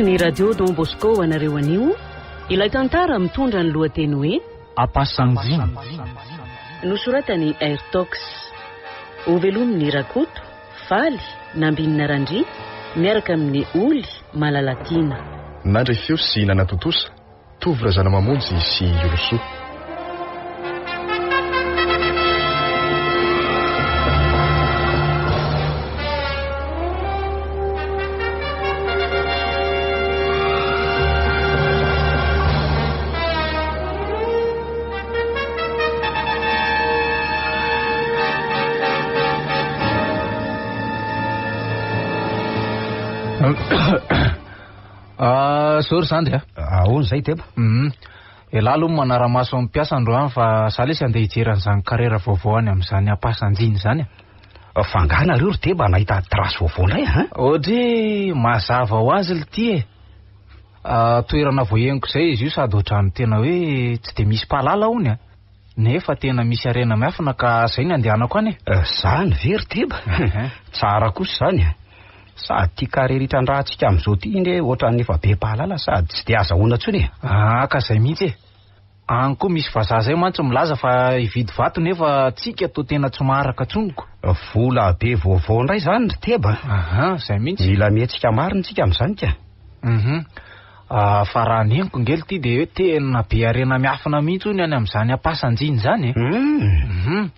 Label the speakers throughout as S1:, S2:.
S1: Atolotry ny Radio Don Bosco ho anareo anio ilay tantara mitondra ny lohateny hoe
S2: Ampasanjina.
S1: Nosoratan'i Airtox. Hovelomin'i Rakoto, Faly, Nambinina Randria, miaraka amin'i Oly, Malalatiana.
S3: Nandre feo sy nanatontosa, Tovo Razanamamonjy sy Yorosoa.
S2: Ah, zao ry zandry a.
S4: Ahoana izay Deba?
S2: Mhm. Elah aloha manara-maso amin'ny mpiasa androany fa za lesy andeha hijery an'izany carrière vaovao any amin'izany ampasanjiny izany
S4: e. Fa angaha nareo ry Deba nahita trace vaovao indray a?
S2: Ohatry mazava ho azy lty e. Toerana vao henoko izay izy io sady ohatran'ny tena hoe tsy dia misy mpahalala hono a. Nefa tena misy harena miafina ka zay ny andehanako any
S4: e. Zany ve ry Deba? Tsara kosa izany a. Sady ity carrière itrandrahantsika amin'izao ity anie ohatran'ny efa be mpahalala sady tsy dia azahoana intsony e.
S2: Ah ka zay mihitsy e. Any koa misy vazaha zay mantsy milaza fa hividy vato nefa tsika toa tena tsy maharaka tsony ko.
S4: Vola be vaovao indray izany ry Deba
S2: a. Aha, zay mihitsy.
S4: Mila mihetsika marina tsika amin'izany ka.
S2: Mhm. Fa raha ny henoko ngely ity dia hoe tena be harena miafina mihitsy hono any amin'izany ampasanjiny izany e. Mhm.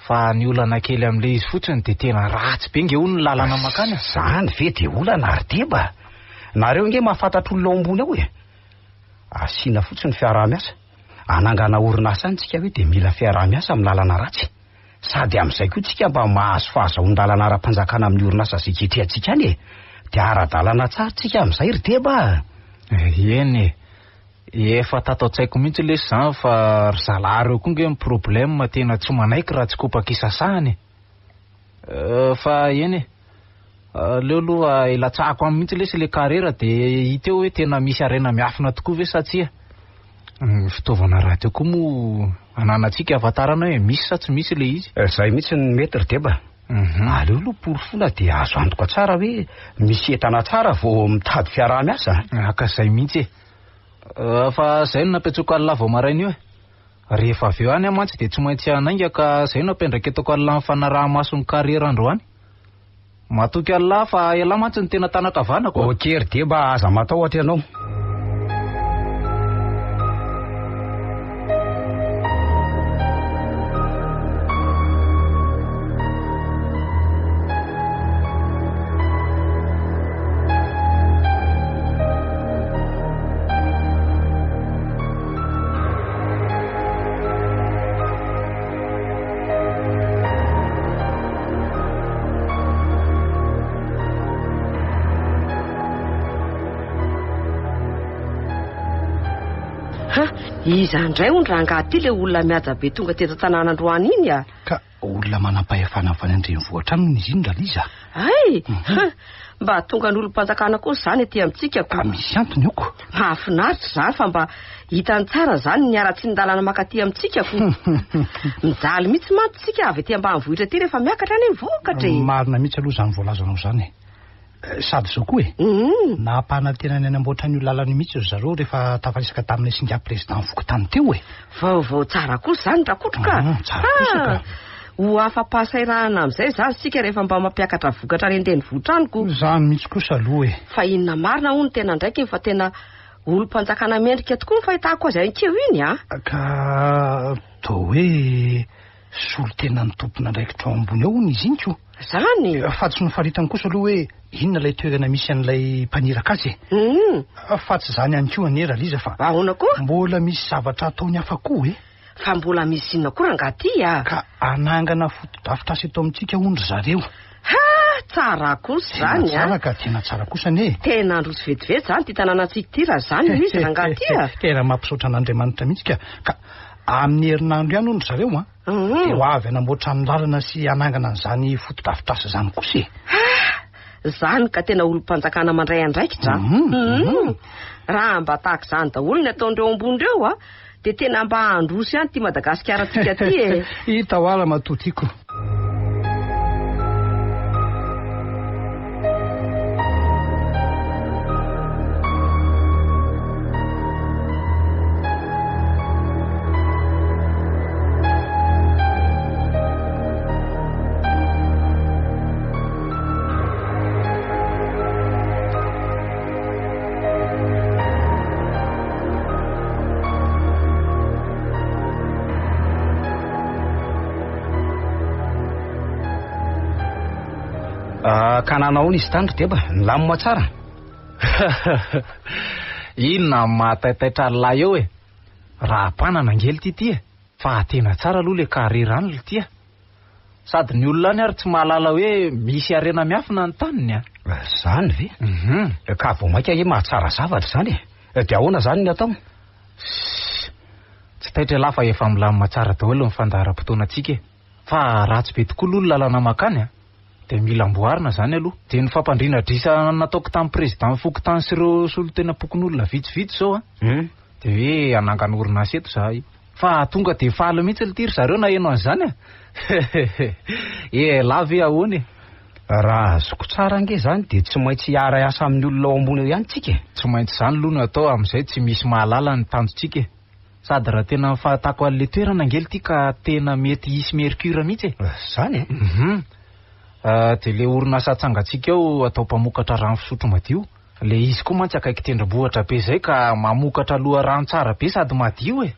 S2: Fa ny olana kely amin'ilay izy fotsiny dia tena ratsy be nge hono ny lalana mankany e.
S4: Zany ve dia olana ry Deba? Nareo nge mahafantatra olona ao ambony ao e. Asiana fotsiny fiaraha-miasa. Hanangana orinasa any tsika hoe dia mila fiaraha-miasa amin'ny lalana ratsy. Sady amin'izay koa tsika mba mahazo fahazahoan-dalana ara-panjakana amin'ny orinasa izay ketrehantsika any e! Dia ara-dalana tsara tsika amin'izay ry Deba a!
S2: Eny e! Efa tato an-tsaiko mihitsy lesy izany fa ry zalahy ireo koa nge ny problème tena tsy manaiky raha tsy kopaka isasahana e! Fa eny e! Aleo aloha ilatsahako any mihitsy lesy ilay carrière dia hita eo hoe tena misy harena miafina tokoa ve sa tsia. Ny fitaovana rahateo koa moa ananantsika ahafantarana hoe misy sa tsy misy ilay izy.
S4: Izay mihitsy no mety ry Deba. Aleo aloha porofoina dia azo antoka tsara hoe misy entana tsara vao mitady fiaraha-miasa.
S2: Ka izay mihitsy e. Fa izay no nampiantsoako an'lah vao maraina io e. Rehefa avy eo any aho mantsy dia tsy maintsy hanainga ka izay no ampiandraiketako an'lah ny fanaraha-maso ny carrière androany. Matoky an'lah fa elah mantsy no tena tanan-kavanako a.
S4: Ok ry Deba aza matahotra ianao.
S5: Ha, iza indray hono rangahy ity ilay olona mihaja be tonga teto an-tanàna androany iny a?
S6: Ka olona manam-pahefana avy any an-drenivohitra any hono izy iny Raliza
S5: a! Hay! Ha! Mba tonga ny olom-panjakana koa izany aty amintsika ko!
S6: Ka misy antony io ko!
S5: Mahafinaritra izany fa mba hitany tsara izany ny haratsian-dalana mankaty amintsika ko! Mijaly mihitsy mantsy isika avy aty ambanivohitra aty rehefa miakatra anie ny vokatra e!
S6: Marina mihitsy aloha izany voalazanao izany e! Sady izao koa e! Nampanantena ny hanamboatra an'io lalana io mihitsy ry zareo rehefa tafaresaka tamin'ilay singa président fokontany teo e!
S5: Vaovao tsara kosa izany Rakoto ka!
S6: Tsara kosa ka!
S5: Ho afa-pahasahiranana amin'izay izany isika rehefa mba mampiakatra vokatra any an-drenivohitra any ko!
S6: Izany mihitsy kosa aloha e!
S5: Fa inona marina hono tena andraikiny fa tena olom-panjakana mendrika tokoa ny fahitako azy ankeo iny a!
S6: Ka toa hoe Solontenan'ny tompon'andraikitra ao ambony ao hono izy iny ko.
S5: Zany?
S6: Fa tsy nofaritany kosa aloha hoe inona ilay toerana misy an'ilay mpaniraka azy e. Fa tsy izany ihany koa anie Raliza fa.
S5: Ahoana koa?
S6: Mbola misy zavatra ataony hafa koa e.
S5: Fa mbola misy inona koa rangahy ty a?
S6: Ka hanangana fotodrafitrasa eto amintsika hono ry zareo.
S5: Ha! Tsara kosa izany a!
S6: Tena tsara ka, tena tsara kosa anie e.
S5: Tena handroso vetivety izany ity tanànantsika ity raha izany no izy rangahy ty a!
S6: Tena mampisaotra an'Andriamanitra mihitsy ka. Ka Amin'ny herinandro ihany hono ry zareo an! Dia ho avy hanamboatra ny lalana sy hanangana an'izany fotodrafitrasa izany kosa e!
S5: Ah! Izany ka tena olom-panjakana mandray andraikitra an! Hum! Raha mba tahaka izany daholo ny ataon'ireo ambony ireo an, dia tena mba handroso ihany ity Madagasikarantsika ity e!
S6: Hita ho ahy ramatoa tiako.
S4: Ka nanao ahoana izy tany ry Deba? Nilamina tsara?
S2: Inona no mahataitaitra an'lah eo e? Raha mpanana ange lty ty e! Fa tena tsara aloha le carré rano lty a! Sady ny olona any ary tsy mahalala hoe misy harena miafina ny taniny a!
S4: Zany ve?
S2: Mhm.
S4: Ka vao mainka hoe mahatsara zavatra izany e! Dia ahoana izany ny atao?
S2: Sss! Tsy taitra ialahy fa efa milamina tsara daholo ny fandaharam-potoanantsika e! Fa ratsy be tokoa aloha ny lalana mankany a! Dia mila amboarina izany aloha. Dia ny fampandriana adrisa nataoko tamin'ny président fokontany sy ireo solontenam-pokonolona vitsivitsy izao a! Dia hoe hanangana orinasa eto izahay. Fa tonga dia faly mihitsy lty ry zareo naheno an'izany a! Elah ve ahoana e?
S4: Raha azoko tsara ange izany dia tsy maintsy hiara-hiasa amin'ny olona ao ambony ao ihany tsika e!
S2: Tsy maintsy izany aloha no atao amin'izay tsy misy mahalala ny tanjontsika e! Sady raha tena ny fahatako an'ilay toerana ange lty ka tena mety hisy mercure mihitsy e!
S4: Izany e?
S2: Hum. Dia ilay orinasa atsangantsika ao atao mpamokatra rano fisotro madio. Le izy koa mantsy akaiky tendrombohitra be zay ka mamokatra loharano tsara be sady madio e!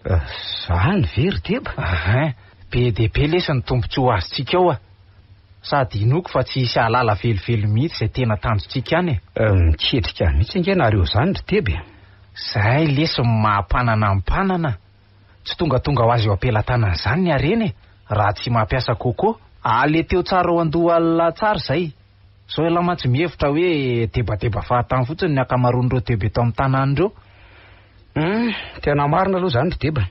S4: Zany ve ry Deba?
S2: Ahin, be dia be lesy ny tombontsoa azontsika ao a! Sady inoako fa tsy hisy hahalala velively mihitsy izay tena tanjontsika any e!
S4: Miketrika mihitsy ange nareo zany ry Deba e!
S2: Zay lesy ny maha mpanana ny mpanana! Tsy tongatonga ho azy eo am-pelatanana izany ny harena e! Raha tsy mampiasa coco! Aleteo tsara ao an-doha tsara izay! Zao ialahy mantsy mihevitra hoe debadeba fahatany fotsiny ny ankamaroan'ireo deba eto amin'ny tanàna ireo.
S4: Hum, tena marina aloha izany ry deba.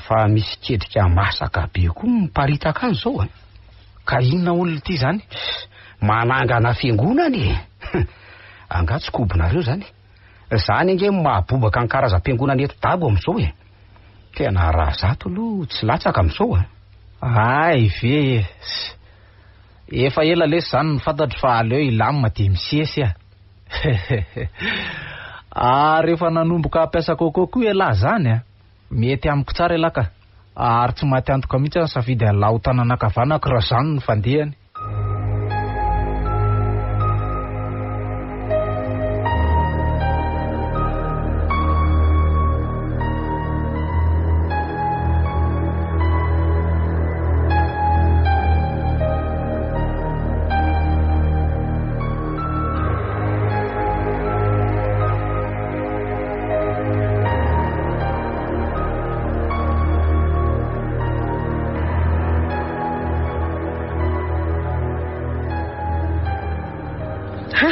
S4: Fa misy ketrika masaka be koa miparitaka any izao a.
S2: Ka inona hono ity izany?
S4: Manangana fiangonana e! Angaha tsy kobonareo izany? Izany ange no mahabobaka ny karazam-piangonana eto Dago amin'izao e! Tena raha zato aloha tsy latsaka amin'izao a.
S2: Hay ve e! Efa ela lesy zany no fantatro fa aleo hilamina dia misesy a! Ary efa nanomboka hampiasa coco koa ialahy zany a! Mety amiko tsara ialahy ka! Ary tsy maty antoka mihitsy aho nisafidy an'lah ho tanana ankavanako raha zany no fandehany.
S5: Ha!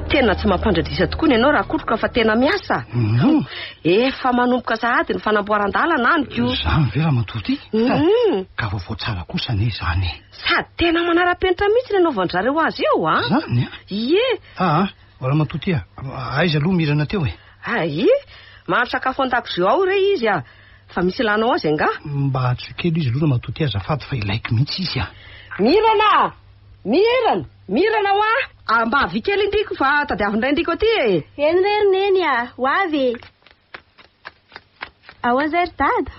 S5: Tena tsy mampandradisa tokoa ny anao Rakotoka fa tena miasa.
S6: Mhm.
S5: Efa manomboka sahady ny fanamboaran-dalana any ko.
S6: Izany ve ramatoa ity?
S5: Mhm.
S6: Ka vaovao tsara kosa anie izany e.
S5: Sady tena manara-penitra mihitsy ny anaovan-dry zareo azy io a.
S6: Izany a?
S5: Ie.
S6: Aa, ramatoa ity a, aiza aloha Mirana teo e?
S5: Ay, mahandro sakafo an-dakozia ao re izy a. Fa misy ilanao azy angaha?
S6: Mba antsoy kely izy aloha ramatoa ity azafady fa ilaiko mihitsy izy a.
S5: Mirana! Mirana! Mirana hoa! Ah, mba avia kely indriko fa tadiavin-dRaindriko aty e!
S7: Eny re ry Neny a! Ho avy e! Ahoana izay ry Dada?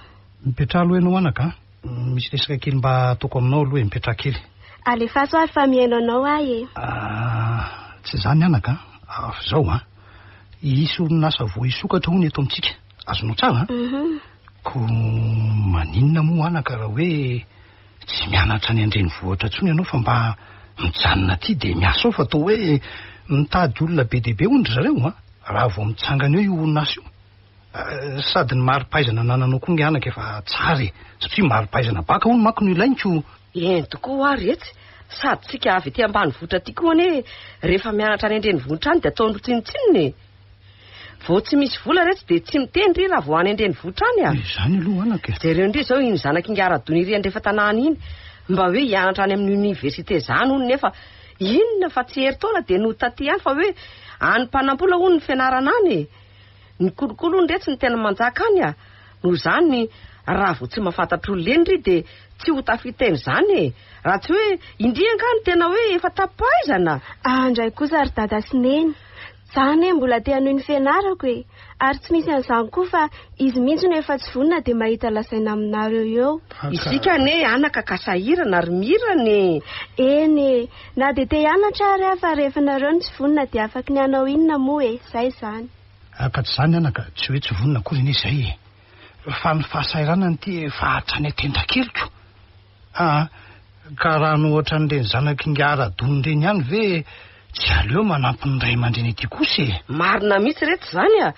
S6: Mipetraha aloha ianao anaka a! Misy resaka kely mba ataoko aminao aloha e, mipetraha kely.
S7: Alefaso ary fa mihaino anao aho e!
S6: Ah, tsy izany anaka a! Fa izao an, hisy orinasa vao hisokatra hono eto amintsika, azonao tsara an?
S7: Mhm.
S6: Koa maninona moa anaka raha hoe Tsy mianatra any an-drenivohitra intsony ianao fa mba mijanona aty dia miasa ao fa toa hoe mitady olona be dia be hono ry zareo an! Raha vao mitsangana eo io orinasa io. Sady ny mari-pahaizana anananao koa nge anaka efa tsara e! Satria mari-pahaizana baka hono manko no ilainy ko.
S5: Eny tokoa hoa ry etsy! Sady tsika avy ety ambanivohitra aty koa anie rehefa mianatra any an-drenivohitra any dia ataondry tsinontsinona e! Vao tsy misy vola retsy dia tsy miteny ry raha vao any an-drenivohitra any a!
S6: Izany aloha anaka e!
S5: Jereo ndry izao iny zanak'ingahy Radoniry andrefan-tanàna iny, mba hoe hianatra any amin'ny oniversite izany hono nefa inona fa tsy herintaona dia nody taty ihany fa hoe any mpanambola hono ny fianarana any e! Ny kolikoly hono retsy no tena manjaka any a! Noho izany raha vao tsy mahafantatra olona eny ry dia tsy ho tafita eny izany e! Raha tsy hoe indry angaha no tena hoe efa tapi-pahaizana?
S7: Ah ndray kosa ry dada sy neny! Za anie mbola te hanohy ny fianarako e! Ary tsy misy an'izany koa fa izy mihitsy no efa tsy vonona dia mahita lazaina aminareo eo.
S5: Isika anie anaka ka sahirana ry Mirana e!
S7: Eny e! Na dia te hianatra ary aho fa rehefa nareo no tsy vonona dia afaky ny hanao inona moa e! Zay izany.
S6: Ka tsy izany anaka, tsy hoe tsy vonona akory anie izay e! Fa ny fahasahiranana ity efa hatrany an-tendakeliko. Aa! Ka raha ny ohatran'ireny zanak'ingahy Radony ireny ihany ve tsy aleo manampy ny ray aman-dreny aty kosa e?
S5: Marina mihitsy reto izany a!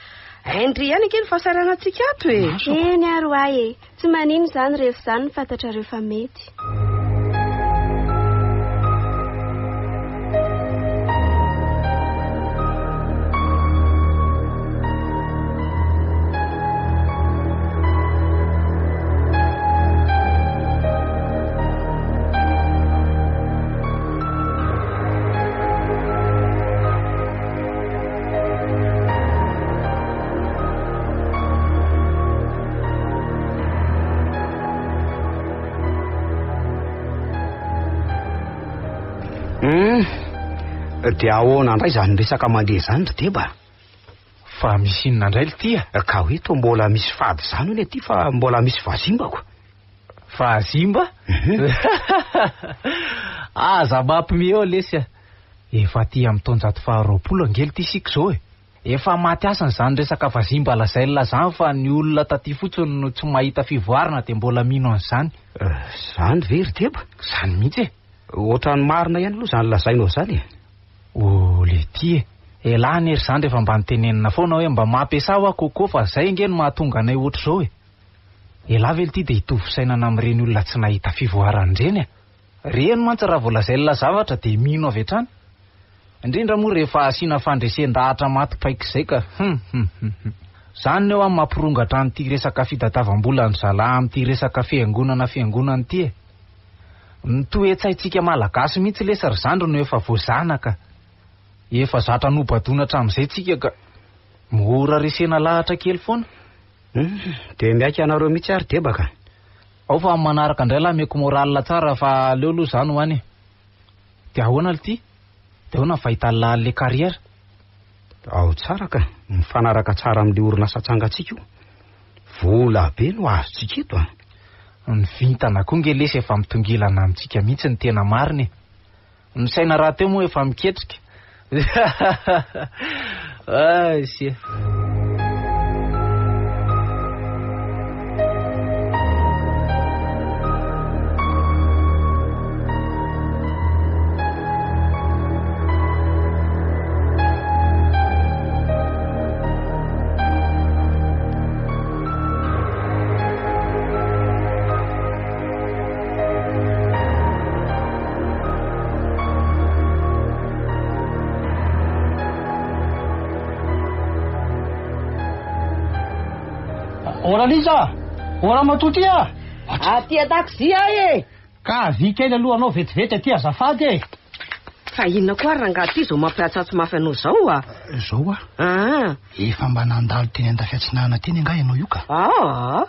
S5: Hain-dry ihany ange ny fahasahiranantsika ato e!
S7: Eny ary ho'a e! Tsy maninona izany rehefa izany no fantatrareo fa mety.
S4: Hum, dia ahoana indray izany resaka mandeha izany ry Deba?
S2: Fa misy inona indray l'ty a?
S4: Ka hoe toa mbola misy fady izany hono aty fa mbola misy vazimbako.
S2: Vazimba? Aza mampime eo lesy a! Efa aty amin'ny taonjato faha 20 ange l'ty isika izao e! Efa maty hasina izany resaka vazimba lazain'la izany fa ny olona taty fotsiny no tsy mahita fivoarana dia mbola mino an'izany.
S4: Izany ve ry Deba?
S2: Izany mihitsy e!
S4: Ohatran'ny marina ihany aloha izany lazainao izany e!
S2: Oh letia e! Elah anie ry zandry efa mba nitenenina foana hoe mba mampiasà hoa coco fa zay ange no mahatonga anay ohatr'izao e! Elah ve lty dia hitovy fisainana amin'ireny olona tsy nahita fivoarana ireny e! Ireny mantsy raha vao lazain'la zavatra dia mino avy hatrany. Indrindra moa rehefa asiana fandresen-dahatra maty paika izay ka hum hum hum hum. Zany ho'a mampirongatra an'ity resaka fitadiavam-bolan-dry zalahy amin'ity resaka fiangonana fiangonana ity e! Ny toe-tsaintsika malagasy mihitsy lesy ry zandry no efa voazanaka. Efa zatra nobadoina hatramin'izay tsika ka mora resena lahatra kely foana.
S4: Hum, dia miaiky anareo mihitsy ary deba ka.
S2: Ao fa amin'ny manaraka indray lahy ameko moral tsara fa aleo aloha za no any e. Dia ahoana lty? Dia ahoana ny fahitan'lah an'le carrière?
S4: Ao tsara ka, mifanaraka tsara amin'le orinasa atsangantsika io. Vola be no azontsika eto a.
S2: Ny vintana koa nge lesy efa mitongilana amintsika mihitsy ny tena marina e. Ny saina rahateo moa efa miketrika. Ay sia.
S6: Ô Ralisa! Ô Ramatoa ty a!
S5: Aty an-taxi aho e!
S6: Ka avia kely aloha anao vetivety aty azafady e!
S5: Fa inona koa ary rangahy ty izao mampiantsoantso mafy anao izao a?
S6: Izao a!
S5: Ah!
S6: Efa mba nandalo teny Andafiatsinanana teny angaha ianao io ka?
S5: Aa!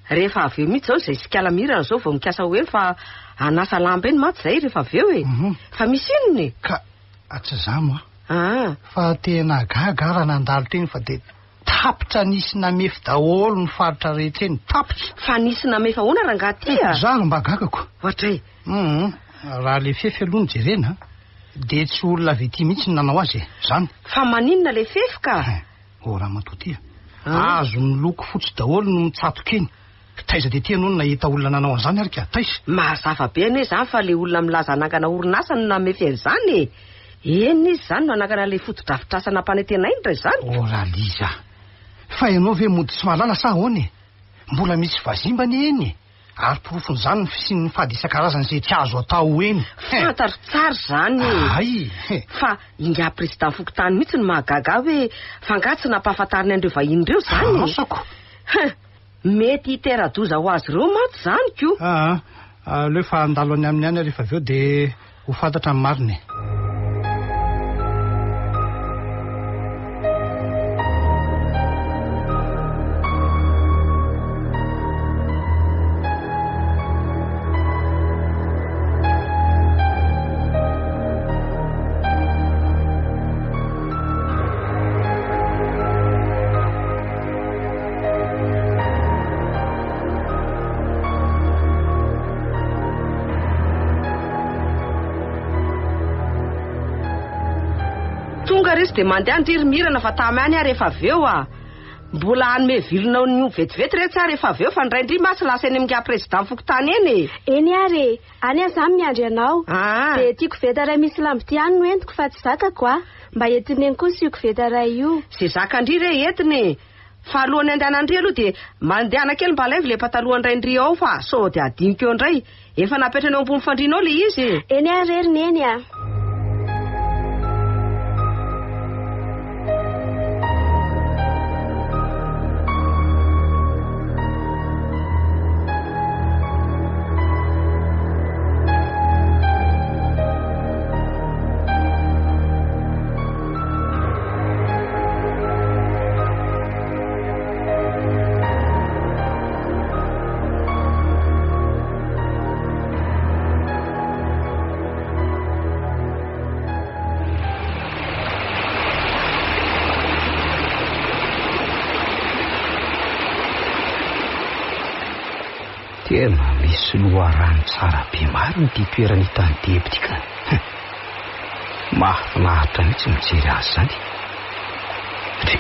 S5: Rehefa avy eo mihitsy izao izay sikala mirana izao vao mikasa ho eny fa hanasa lamba eny mantsy izahay rehefa avy eo e! Fa misy inona e?
S6: Ka tsy izany hoa.
S5: Ah!
S6: Fa tena gaga aho raha nandalo teny fa dia tapitra nisy namefy daholo ny faritra rehetra eny, tapitra!
S5: Fa nisy namefy ahoana rangahy ty a?
S6: Izaho no mba gagako.
S5: Ohatray.
S6: Hum, raha le fefy aloha no jerena dia tsy olona avy ety mihitsy no nanao azy e, zany.
S5: Fa maninona le fefy ka?
S6: Oh ramatoa ty a, hazo miloko fotsy daholo no mitsatoka eny. Taiza dia ty ianao no nahita olona nanao an'izany ary ka? Taiza?
S5: Mazava be anie izany fa le olona milaza hanangana orinasa no namefy an'izany e! Eny izy izany no hanangana ilay fotodrafitrasa nampanantenainy raha izany.
S6: Oh Raliza, fa ianao ve mody tsy mahalala sa ahoana e? Mbola misy vazimba anie eny e! Ary porofon'izany ny fisian'ny fady isan-karazany izay tsy azo atao eny.
S5: Fantatro tsara izany e!
S6: Hay!
S5: Fa ingahy président fokontany mihitsy no mahagaga ahy hoe fa angaha tsy nampahafantariny an'ireo vahiny ireo izany e?
S6: Asako!
S5: Hein! Mety hitera-doza ho azy ireo mantsy izany ko!
S6: Aa, aleo fa handalo any aminy any aho rehefa avy eo dia ho fantatra ny marina e!
S5: Tonga resy dia mandeha ndry ry Mirana fa tamy any aho rehefa avy eo ah. Mbola hanome vilona ny omby vetivety re tsara efa avy eo fa ny raindry masy lasa eny amin'ny président fokontany eny e.
S7: Eny ary e, any aho zany miandry anao.
S5: Ah.
S7: Dia ity koveta iray misy lambo ity ihany no entiko fa tsy zakako a. Mba entin'i Neny kosa io koveta iray io.
S5: Ze zakan-dry re entiny e. Fa alohan'ny andehanan-dry aloha dia mandehana kely mba alaivo le patalohan-draindry ao fa sao dia adinoko eo indray. Efa napetrany eo ambony fandriana ao le izy e.
S7: Eny ary re ry Neny a.
S4: Tena misy loharano tsara be marina ity toerana hitan'i Deby ity ka. Mahafinaritra mihitsy mijery azy izany. Dry.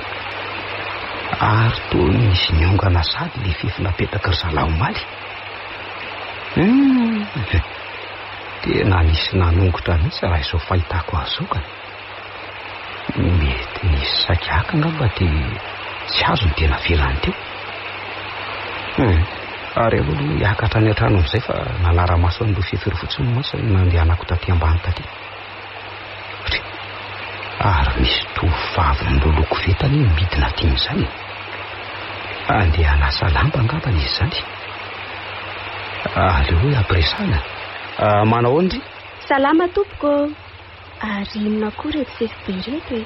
S4: Ary toa nisy niongana sady le fefy napetraky ry zalahy omaly. Hum. Tena nisy nanongotra mihitsy raha izao fahitako azy izao ka. Mety nisy saika haka angamba dia tsy azony dia navelany teo. Hum. Ary aleo aloha hiakatra any an-trano amin'izay fa nanara-maso an'ireo fefy ireo fotsiny mantsy no nandehanako taty ambany taty. Ry. Ary misy tovovavy miloloha koveta anie midina aty amin'izany e. Andeha hanasa lamba angambany izy izany. Aleo hoe ampiresahana. Ah, manao ahoana ry?
S7: Salama tompoko ô. Ary inona koa ireto fefy be ireto e?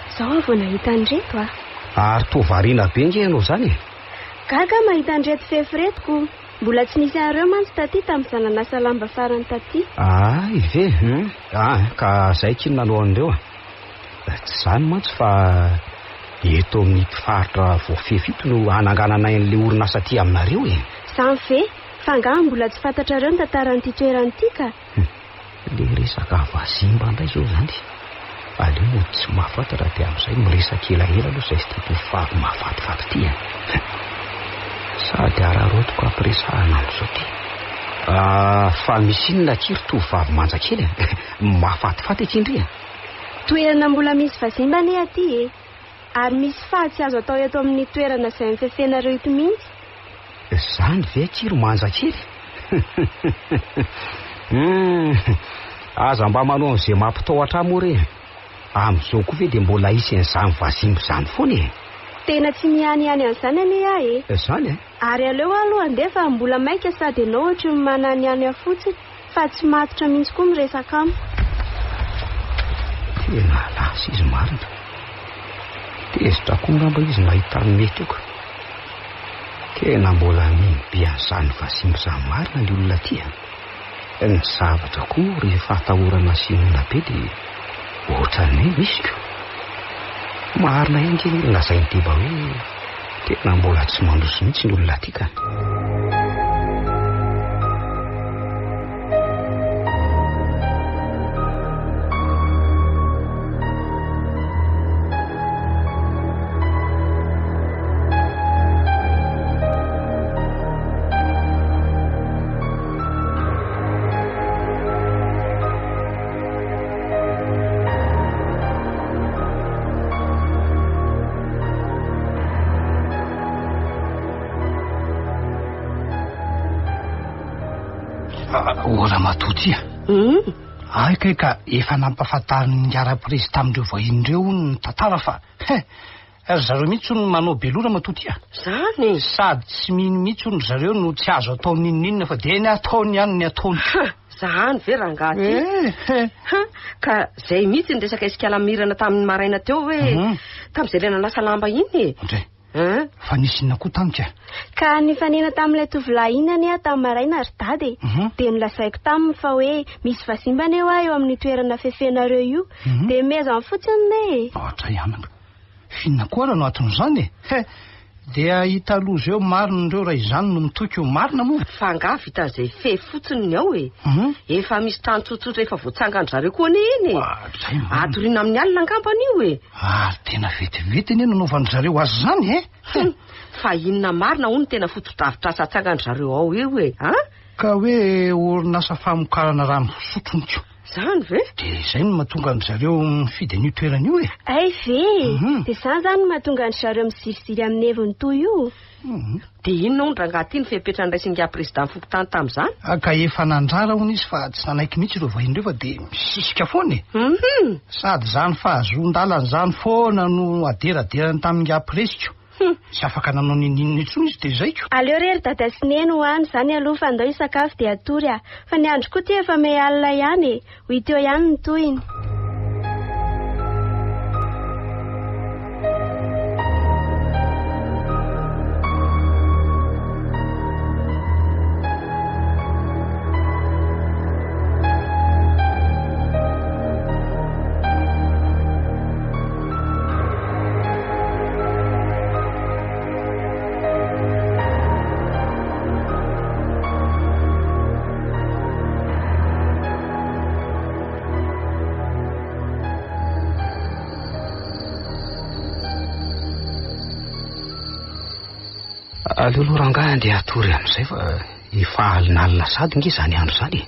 S7: Izao aho vao nahita an'ireto a.
S4: Ary toa variana be nge ianao izany e.
S7: Gaga aho mahita an'ireto fefy ireto ko. Mbola tsy nisy an'ireo mantsy taty tamin'izaho nanasa lamba farany taty.
S4: Ay ve? Hum. Ah, ka zay akia no nanao an'ireo a. Tsy izany mantsy fa eto amin'ito faritra voafefy ito no hanangananay an'ilay orinasa aty aminareo e.
S7: Izany ve? Fa angaha mbola tsy fantatrareo ny tantaran'ity toerana ity ka?
S4: Hum. Le resaka vazimba indray zao zany. Aleo mody tsy mahafantatra dia amin'izay miresaka elaela aloha izay sy ity tovovavy mahafatifaty ity a. Sady araraotiko ampiresahana amin'izao ity. Ah, fa misy inona akia ry tovovavy manja kely a? Mahafatifaty akia ndry a.
S7: Toerana mbola misy vazimba anie aty e. Ary misy faha tsy azo atao eto amin'ny toerana izay nifefenareo ito mihitsy.
S4: Zany ve akia ry manja kely? Hum, aza mba manao an'izay mampitahotra ahy moa re. Amin'izao koa ve dia mbola hisy an'izany vazimba izany foana e?
S7: Tena tsy mihanihany an'izany anie aho e.
S4: Zany e?
S7: Ary aleo aho aloha handeha fa mbola maika sady ianao ohatry ny mananihany ahy fotsiny fa tsy matotra mihitsy koa miresaka amiko.
S4: Tena lasa izy marina. Tezitra koa angamba izy nahita ny mety eo ka. Tena mbola mino be an'izany vazimba izany marina ny olona aty a. Ny zavatra koa moa rehefa atahorana sy inoana be dia ohatran'ny hoe misy ko. Marina ihany nge ny lazain'i Deba hoe tena mbola tsy mandroso mihitsy ny olona aty ka.
S6: O ramatoa ty a!
S5: Hmm?
S6: Ay kay ka efa nampahafantarin'ny ngara-prezy tamin'ireo vahiny ireo hono ny tantara fa he! Ry zareo mihitsy hono manao be loha ramatoa ty a!
S5: Zany e!
S6: Sady tsy mino mihitsy hono ry zareo no tsy azo atao n'inon'inona fa dia ny ataony ihany ny ataony.
S5: Ha! Zany ve rangahy ty?
S6: Eh, he!
S5: Ha! Ka zay mihitsy ny resaka isikalamirana tamin'ny maraina teo hoe tamin'izay ilay nanasa lamba iny e!
S6: Ndray.
S5: Hein?
S6: Fa nisy inona koa tany ka?
S7: Ka nifanena tamin'ilay tovolahy iny anie aho tamin'ny maraina ry dada e. Dia nolazaiko taminy fa hoe misy vazimba anie hoa eo amin'io toerana fefenareo io. Dia mezany fotsiny ne e.
S6: Ohatra ihany angaha. F'inona koa ara no aton'izany e? He! Dia hahita loza eo marina ireo raha izany no mitoky ho marina moa.
S5: Fa angaha vitan'izay fehy fotsiny ny ao e?
S6: Mhm.
S5: Efa misy trano tsotsotra efa voatsangan-dry zareo koa anie iny e.
S6: Oadray marina.
S5: Atoriana amin'ny alina angambany io e.
S6: Ary tena vetivety anie nanaovan-dry zareo azy izany e.
S5: Hum, fa inona marina hono no tena fotodrafitrasa atsangan-dry zareo ao io e? An?
S6: Ka hoe orinasa famokarana rano fisotro niko.
S5: Zany ve?
S6: Dia izay no mahatonga an-dry zareo mifidy an'io toerana io e.
S7: Hay ve e!
S6: Mhm.
S7: Dia izany izany no mahatonga an-dry zareo miziriziry amin'ny heviny toy io.
S6: Mhm.
S5: Dia inona hono rangahy ity ny fepetra niraisin'ingahy président fokontany tamin'izany?
S6: Ah, Ka efa nandrara hono izy fa tsy nanaiky mihitsy ireo vahiny ireo fa dia misisika foana e.
S5: Mhm.
S6: Sady izany fahazoan-dalana izany foana no aderaderany tamin'ingahy presiko.
S7: Hum.
S6: Tsy afaka nanao n'inon'inona intsony izy dia izay ko.
S7: Aleo re ry dada sy neny ho any izany aloha fa andao hisakafo dia hatory ah. Fa ny andro koa ity efa miha alina ihany e. Ho hita eo ihany ny tohiny.
S4: Aleo aloha rangahy andeha hatory amin'izay fa efa alinalina sady nge izany andro izany e.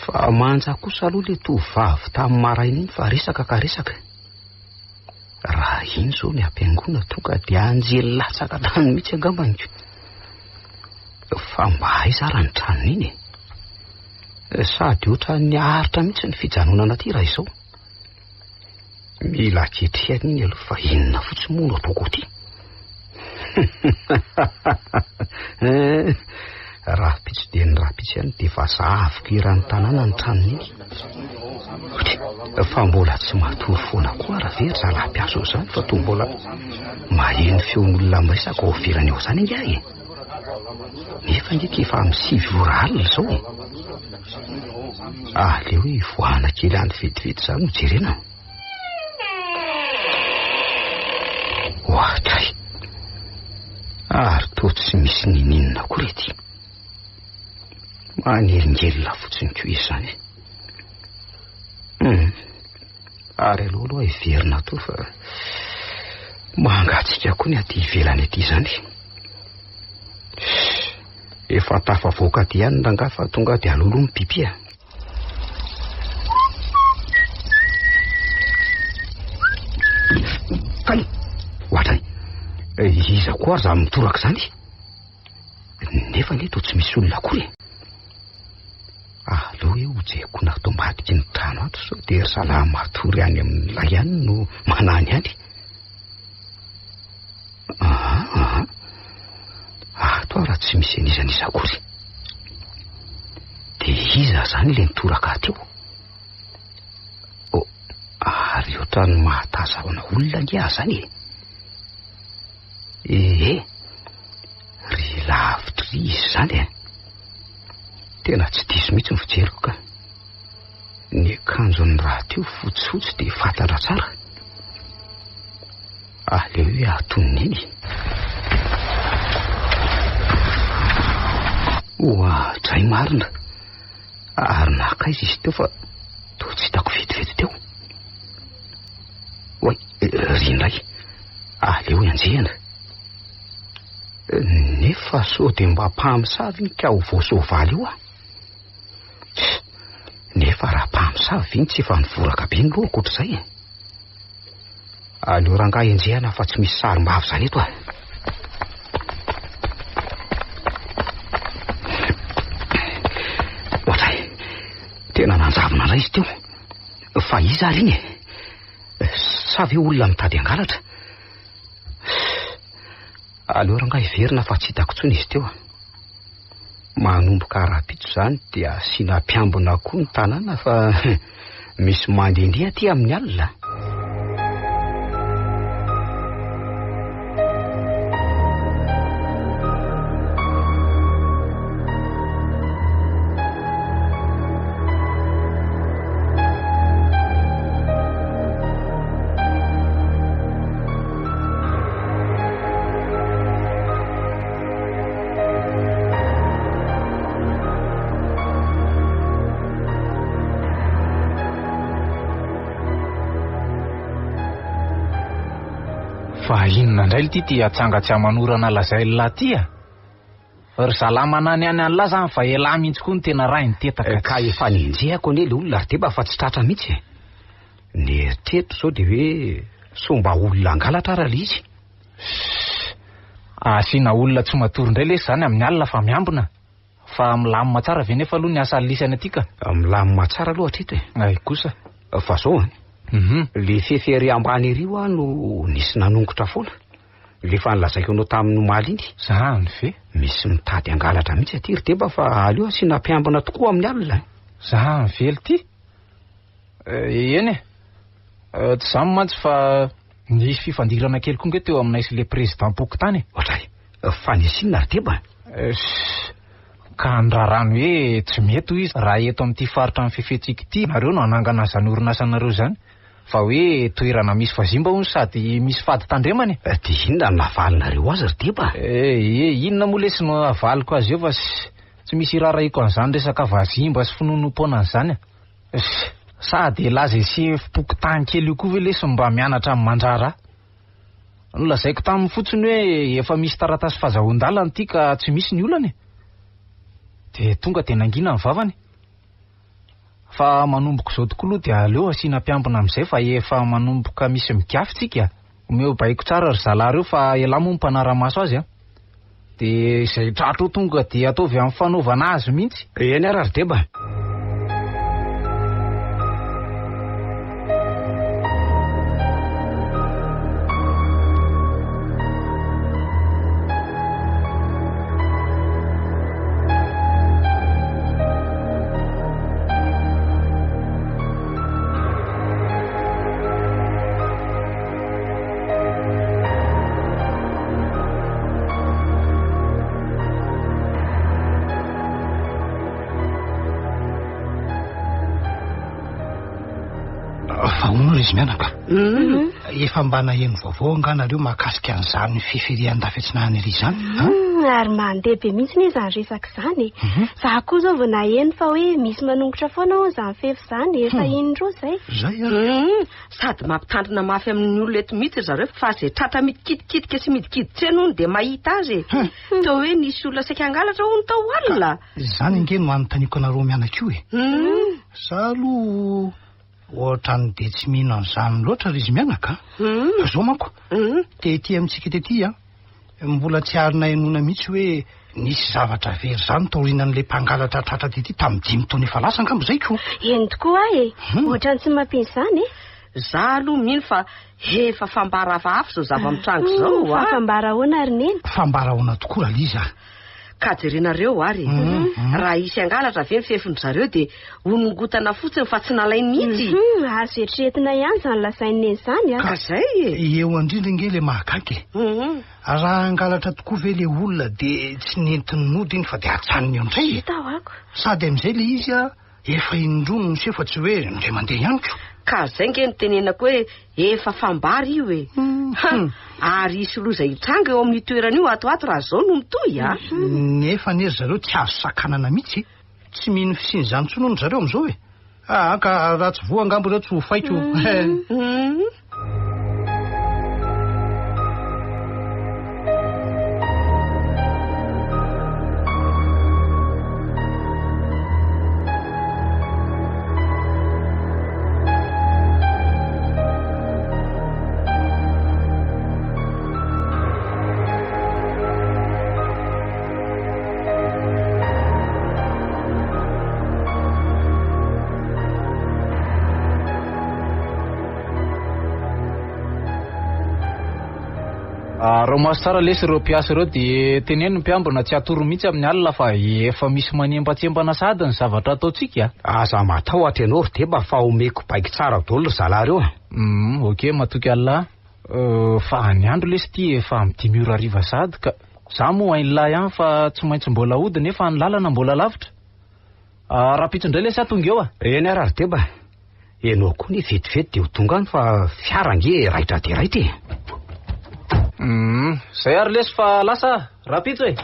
S4: Fa manja kosa aloha le tovovavy tamin'ny maraina iny fa resaka ka resaka. Raha iny izao ny ampiangoana tonga dia anjely latsaka tany mihitsy angambany ko. Fa mba aiza ara ny tranony iny e? Sady ohatran'ny haharitra mihitsy ny fijanonana aty raha izao. Mila ketrehana iny aloha fa inona fotsiny moa no ataoko aty? Rahampitso dia ny rahampitso ihany dia efa zahaviko eran'ny tanàna ny tranony iny. Fa mbola tsy matory foana koa raha ve ry zalahy mpiasa ao izany fa toa mbola maheno feon'olona miresaka ao ivelany ao izany angaha e? Nefa ange ka efa amin'ny 9 ora alina izao e. Aleo hivoahana kely any vetivety izany no jerena. Ohatray. Ary toa tsy misy nininona akory ety. Manelingelina fotsiny koa izy izany. Hmm. Ary aleo aloha hiverina ato fa mangatsiaka koa ny aty ivelany aty izany. Efa tafavoaka aty ihany rangahy fa tonga dia aleo aloha mipipy a. Kay! Ohatray! Iza koa ary izany mitoraka izany? Nefa anie toa tsy misy olona akory e. Aleo hoe hojeriko ato ambadiky ny trano ato sao dia ry zalahy matory any amin'ny lay any no manany any. Aha, aha. Ato aho raha tsy misy an'iza n'iza akory. Dia iza izany ilay nitoraka ahy teo? Oh, ary ohatran'ny mahatazahona olona ange aho izany e. Ee, ry lavitra ry izy izany e. Tena tsy diso mihitsy ny fijeriko ka. Ny akanjony rahateo fotsifotsy dia fantatra tsara. Aleo hoe atonony iny. Oadray marina. Ary naka aiza izy teo fa toa tsy hitako vetivety teo. Oay, ry indray. Aleo enjehina. Nefa sao dia mba mpamosavy iny ka ho voasoavaly io aho. Nefa raha mpamosavy iny tsy efa nivoraka be ny lohako ohatr'izay e. Aleo rangahy enjehina fa tsy misy sarim-bavy izany eto ah. Ohatray, tena nanjavona indray izy teo. Fa iza ary iny e? Sa ve olona mitady hangalatra? Aleo rangahy hiverina fa tsy hitako intsony izy teo. Manomboka rahampitso izany dia asiana mpiambina koa ny tanàna fa misy mandehandeha aty amin'ny alina.
S2: Fa inona indray lty ty atsanga tsy aman'orana lazain'lah ty a? Ry zalahy manany any an'lah zany fa elah mihitsy koa no tena rainy tetaka
S4: Ka efa nenjehako anie le olona ry deba fa tsy tratra mihitsy e. Ny eritreritro zao de hoe sao mba olona hangalatra ara le izy.
S2: Ssss. Asiana olona tsy matory indray lesy zany amin'ny alina fa miambina. Fa milamina tsara ve nefa aloha ny asa lisany aty ka?
S4: Milamina tsara aloha hatreto e.
S2: Ay kosa.
S4: Fa zao an.
S2: Mhm.
S4: Le fefy ery ambany ery hoa no nisy nanongotra foana. Le efa nolazaiko anao tamin'ny omaly iny.
S2: Zany ve?
S4: Misy mitady hangalatra mihitsy aty ry deba fa aleo asiana mpiambina tokoa amin'ny alina.
S2: Zany ve lty? Eny e. Tsy izany mantsy fa nisy fifandirana kely koa nge teo aminay sy le président-pokontany e.
S4: Ohatray, fa nisy inona ry deba?
S2: Ka ny raharahany hoe tsy mety hoy izy raha eto amin'ity faritra mifefentsika ity nareo no hanangana an'izany orinasanareo izany. Fa hoe toerana misy vazimba hono sady misy fady tandremana e.
S4: Dia inona no navalinareo azy ry deba?
S2: Eh, inona moa lesy no havaliko azy eo fa tsy misy iraharahiako an'izany resaka vazimba sy finoanoam-poana an'izany a. Sady elah zay sefo pokontany kely io koa ve lesy mba mianatra ny mandraharaha? Nolazaiko taminy fotsiny hoe efa misy taratasy fazahoan-dalana ity ka tsy misy ny olana e! Dia tonga dia nangina ny vavany. Fa manomboka izao tokoa aloha dia aleo asiana mpiambina amin'izay fa efa manomboka misy migafy tsika. Omeo baiko tsara ry zalahy ireo fa elah moa mpanara-maso azy an! Dia izay tratra eo tonga dia ataovy amin'ny fanaovana azy mihitsy.
S4: Eny ara ry Deba.
S6: Fa hono ry izy mianaka. Efa mba naheno vaovao angaha nareo mahakasika an'izany fifirian-dafy atsinanana ery izany?
S7: Ary mandeha be mihitsy anie izany resaka izany e. Za koa izao vao naheno fa hoe misy manongotra foana hono izany fefy izany e. Efa indroa izay.
S6: Izay ary.
S5: Sady mampitandrina mafy amin'ny olona eto mihitsy ry zareo fa izay tratra mikitikitikitika sy midikiditra eny hono dia mahita azy e. Toa hoe nisy olona saika hangalatra hono tao alina.
S6: Izany ange no anontaniako anareo mianaka io e. Za aloha ohatran'ny dia tsy mino an'izany loatra ry izy mianaka a. Fa izao manko, tety amintsika tety an, mbola tsy ary nahenoana mihitsy hoe nisy zavatra very izany taorianan'ilay mpangalatra tratra tety tamin'ny dimy taona efa lasa angamba izay ko.
S7: Eny tokoa aho e, ohatran'ny tsy mampino izany e.
S5: Za aloha mino fa efa fambara hafahafa izao zava-mitranga izao
S7: Fa
S5: a.
S7: fambara ahoana ry neny?
S6: Fambara ahoana tokoa Raliza a?
S5: Ka jerenareo ary e. Raha hisy hangalatra ve ny fefin-dry zareo dia ho nongotana fotsiny fa tsy nalainy mihitsy.
S7: Azo eritreretina ihany izany lazain'i Neny izany a.
S5: Ka zay e.
S6: Eo indrindra ange ilay mahagaga e. Raha hangalatra tokoa ve ilay olona dia tsy nentiny nody iny fa dia ajanony eo indray e.
S7: Hita ho ako.
S6: Sady amin'izay ilay izy a, efa indroa no niseho fa tsy hoe indray mandeha ihany ko.
S5: Ka zay nge no tenenako hoe efa fambara io e. Ha, ary hisy loza hitranga eo amin'io toerana io ato ato raha zao no mitohy a.
S6: Nefa anie ry zareo tsy azo sakanana mihitsy e. Tsy mino fisian'izany intsony hono ry zareo amin'izao e. Ah, ka raha tsy voa angamba ireo tsy ho faiko.
S2: Araho maso tsara lesy ireo mpiasa ireo dia teneno ny mpiambina tsy hatory mihitsy amin'ny alina fa efa misy manembatsembana sahady ny zavatra ataontsika
S4: a. Aza matahotra ianao ry Deba fa omeko baiko tsara daholo ry zalahy ireo a.
S2: Ok, matoky Allah. Fa ny andro lesy ity efa amin'ny dimy ora hariva sahady ka. Za moa hain'lah ihany fa tsy maintsy mbola hody nefa ny lalana mbola lavitra. Rahampitso indray lesy aho tonga eo a.
S4: Eny ary ry Deba, ianao koa anie vetivety dia ho tonga any fa fiara ange raitra dia raitra e.
S2: Hum, zay ary lesy fa lasa aho, rahampitso e.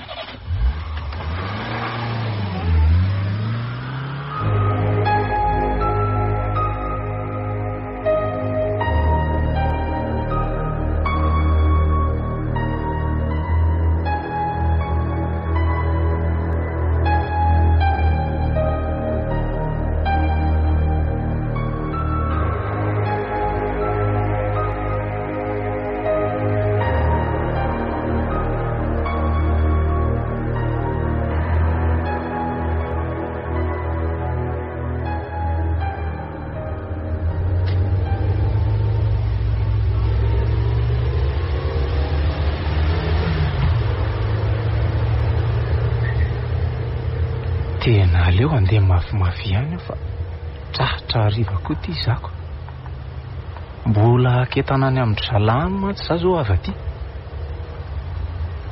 S2: Tena aleo handeha mafimafy ihany aho fa tratra hariva koa ity zako. Mbola haketana any amin-dry zalahy any mantsy za zao avy aty.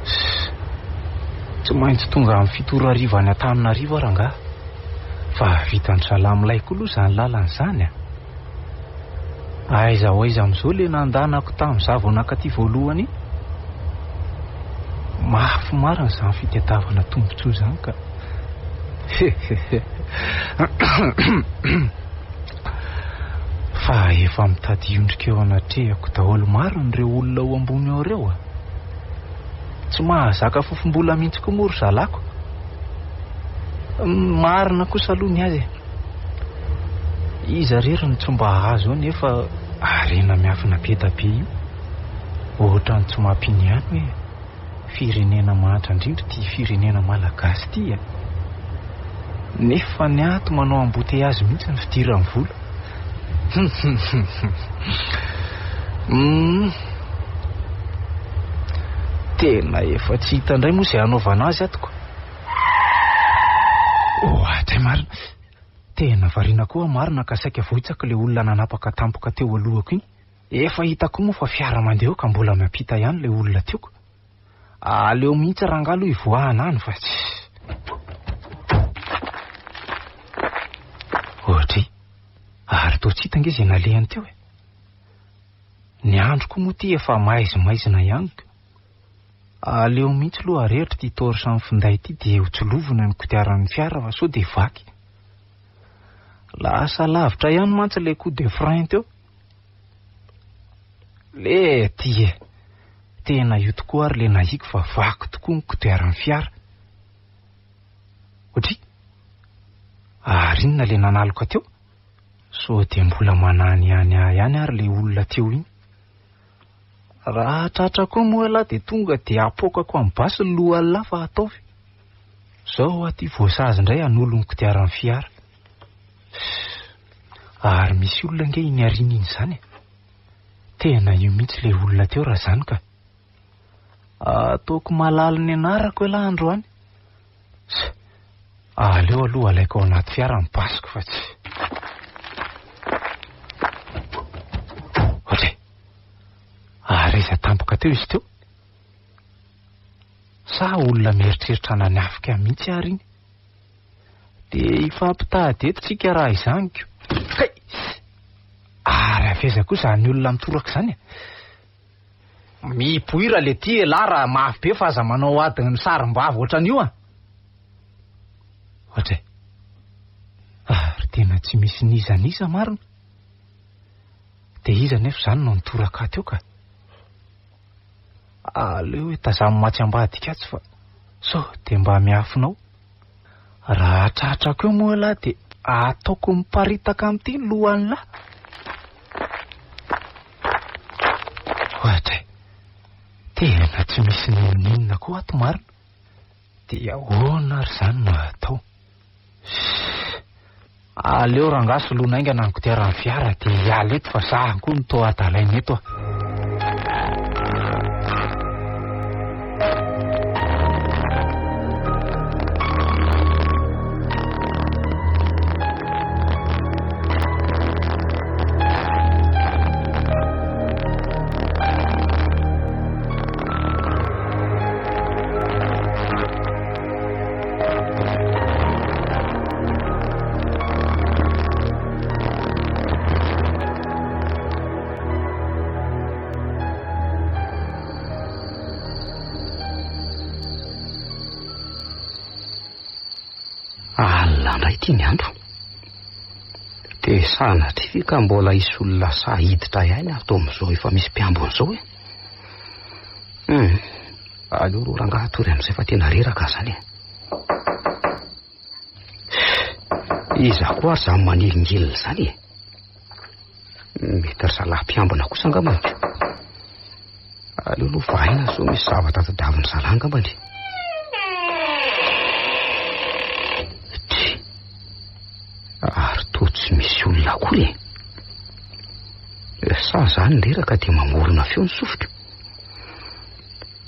S2: Ss, tsy maintsy tonga amin'ny fito ora hariva any Antananarivo aho rangahy. Fa vitan-dry zalahy milay koa aloha izany lalana izany a. Aiza ho aiza amin'izao le nandanako tamin'izaho vao nankaty voalohany iny? Mafy marina izany fitadiavana tombontsoa izany ka. Fa efa mitady hiondrika eo anatrehako daholo marina ireo olona ao ambony ao ireo a. Tsy mahazaka fofom-bola mihitsy koa moa ry zalako. Marina kosa aloha ny azy e. Iza rery no tsy mba hahazo eo nefa harena miafina be da be io. Ohatran'ny tsy mampino ihany hoe firenena mahantra indrindra ity firenena malagasy ity e. Nefa ny ato manao embouteillage mihitsy ny fidiran'ny vola. Hum. Tena efa tsy hita indray moa izay hanaovana azy ato ko. Ohatray marina. Tena variana koa aho marina ka saika vohitsako ilay olona nanapaka tampoka teo alohako iny. Efa hitako moa fa fiara mandeha eo ka mbola miampita ihany ilay olona teo ko. Aleo mihitsy rangahy aloha hivoahana any fa tsy. Ohatray. Ary toa tsy hita ange izay nalehany teo e. Ny andro koa moa ity efa maizimaizina ihany ko. Aleo mihitsy aloha arehitra ity torche amin'ny finday ity dia ho tsilovina ny kodiaran'ny fiara fa sao dia vaky. Lasa lavitra ihany mantsy ilay coup de frein teo. Le ty e! Tena io tokoa ary le nahiko fa vaky tokoa ny kodiaran'ny fiara. Ohatry? Ary inona le nanaloka teo? Sao dia mbola manany ihany ahy ihany ary le olona teo iny. Raha tratra koa moa ialahy dia tonga dia apoakako amin'ny basy ny lohan'lah fa ataovy. Zao aho ty voasazy indray hanolo ny kodiaran'ny fiara. Ary misy olona ange iny aoriana iny izany e. Tena io mihitsy ilay olona teo raha izany ka. Ataoko malala ny anarako ialahy androany. Aleo aloha alaiko ao anaty fiara ny basiko fa tsy. Ohatry. Ary aiza tampoka teo izy teo? Sa olona mieritreritra nanafika mihitsy ary iny? Dia hifampitady eto tsika raha izany ko. Kay! Ary avy aiza koa izany olona mitoraka izany e? Mipoira le ty elah raha mafy be fa aza manao adiny misarim-bava ohatran'io a! Ohatra e! Ary tena tsy misy n'iza n'iza marina. Dia iza nefa izany no nitoraka ahy teo ka? Aleo hoe tazamo matsy ambadika atsy fa sao dia mba miafina ao. Raha tratrako eo moa ialahy dia ataoko miparitaka amin'ity ny lohan'lah. Ohatra e, tena tsy misy n'inon'inona koa ato marina. Dia ahoana ary izany no atao? Ssss. Aleo rangahy soloina haingana ny kodiaran'ny fiara dia hiala eto fa za koa no toa adalaina eto a.
S4: Alina indray ity ny andro. Dia sanatria ve ka mbola hisy olona sahy hiditra ihany ato amin'izao efa misy mpiambina izao e? Hum, aleo aloha rangahy hatory amin'izay fa tena reraka aho izany e. Iza koa ary izany manelingelina izany e? Mety ry zalahy mpiambina kosa angambany. Aleo aloha vahaina sao misy zavatra tadiavin'ny zalahy angambany. Ty. Ary toa tsy misy olona akory e. Sa izany reraka dia mamorona feo ny sofiko.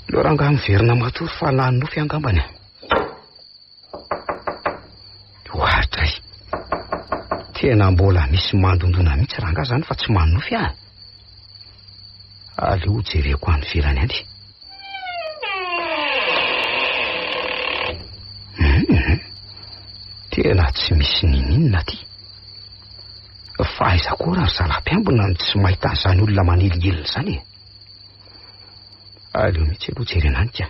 S4: Aleo rangahy miverina matory fa lany nofy angambany. Tena mbola misy mandondona mihitsy rangahy zany fa tsy manonofy aho. Aleo jereko any ivelany any. Tena tsy misy nininona aty. Fa aiza koa raha ry zalahy mpiambina no tsy mahita an'izany olona manelingelina izany e? Aleo mihitsy aloha jerena any ka.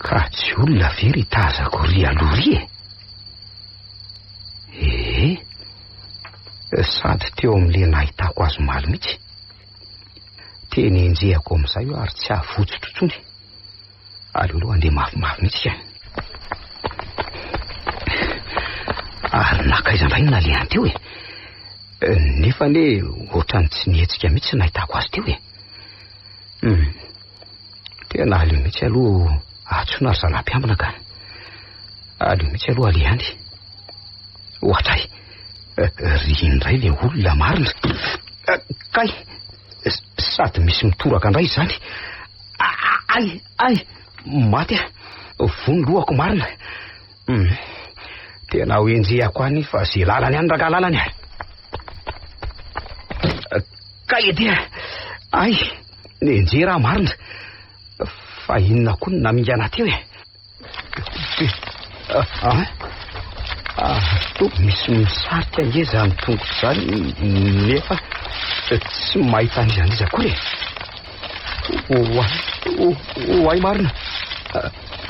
S4: Ka tsy olona ve ry tazako ry aloha ry e? Ee, sady teo amin'ilay nahitako azy omaly mihitsy. Tena enjehako amin'izay io ary tsy havotsotro intsony. Aleo aloha handeha mafimafy mihitsy ka. Ary nankaiza indray no nalehany teo e? Nefa anie ohatran'ny tsy nihetsika mihitsy nahitako azy teo e. Hmm. Tena aleo mihitsy aloha antsoina ry zalahy mpiambina ka. Aleo mihitsy aloha aleha any. Ohatray. Ry indray ilay olona marina. Kay. Sady misy mitoraka indray izany. Ay, ay, maty aho. Voa ny lohako marina. Hmm. Tena ho enjehako any fa ze lalany any rangahy lalany. Kay edy Ay, nenjera aho marina. Fa inona koa no namingana teo e? Ah, ah, toa misy misarika ange izany tongotra izany nefa tsy mahita an'iza n'iza akory e. Oay, oay marina.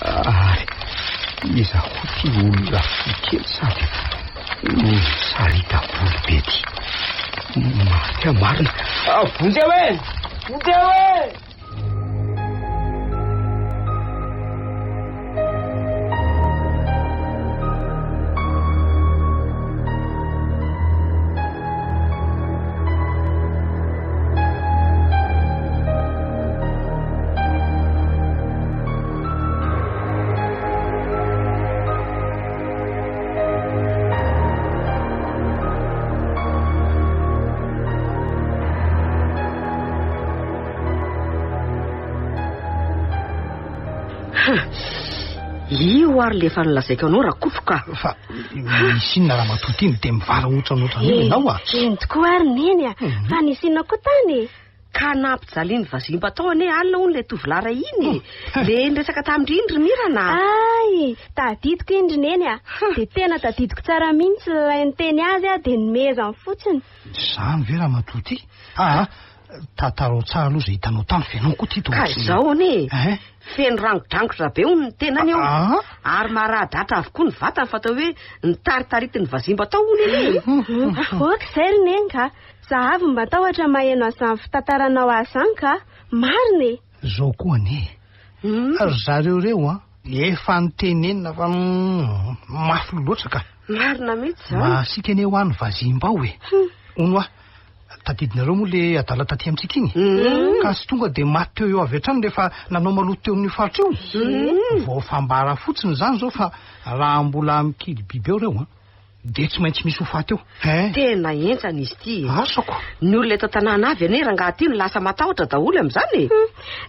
S4: Ary iza koa ity olona fohy kely sady misarita-bolo be ity? Maty aho marina. Vonjeo e! Vonjeo e!
S5: Io ary le efa nolazaiko anao Rakoto ka.
S6: Fa misy inona ramatoa ity no dia mivarahontsana ohatran'io ianao a?
S7: Eny tokoa ary neny a. Fa nisy inona koa tany e?
S5: Ka nampijalian'ny vazimba tao anie alina hono ilay tovolahy iray iny e. Le niresaka tamin-dry iny ry Mirana.
S7: Ay, tadidiko iny ry neny a. Dia tena tadidiko tsara mihitsy ilay niteny azy a, dia nomezany fotsiny.
S6: Izany ve ramatoa ity? Aa, tantarao tsara aloha izay hitanao tany fa ianao koa ity toa
S5: Ka
S6: tsy-
S5: izao anie
S6: Eh?
S5: feno rangidrangotra be hono ny tenany eo.
S6: Ah?
S5: Ary maradratra avokoa ny vatany fa atao hoe nitaritaritin'ny vazimba tao hono anie.
S7: Ok izay ry neny ka. Za avy matahotra maheno an'izany fitantaranao ahy izany ka. Marina e!
S6: Izao koa anie. Ry zareo ireo an, efa notenenina fa mafy loatra ka.
S5: Marina mihitsy izany.
S6: Masiaka anie hoa ny vazimba ao e. Hono hoa, tadidinareo moa le adala taty amintsika iny? Ka tsy tonga dia maty teo eo avy hatrany rehefa nanao maloto teo amin'io faritra io? Vao fambara fotsiny izany izao fa raha mbola mikily biby eo ireo an. Dia tsy maintsy misy ho faty eo hein.
S5: Tena henjana izy ity e.
S6: Asako.
S5: Ny olona eto an-tanàna avy anie rangahy ity no lasa matahotra daholo amin'izany e.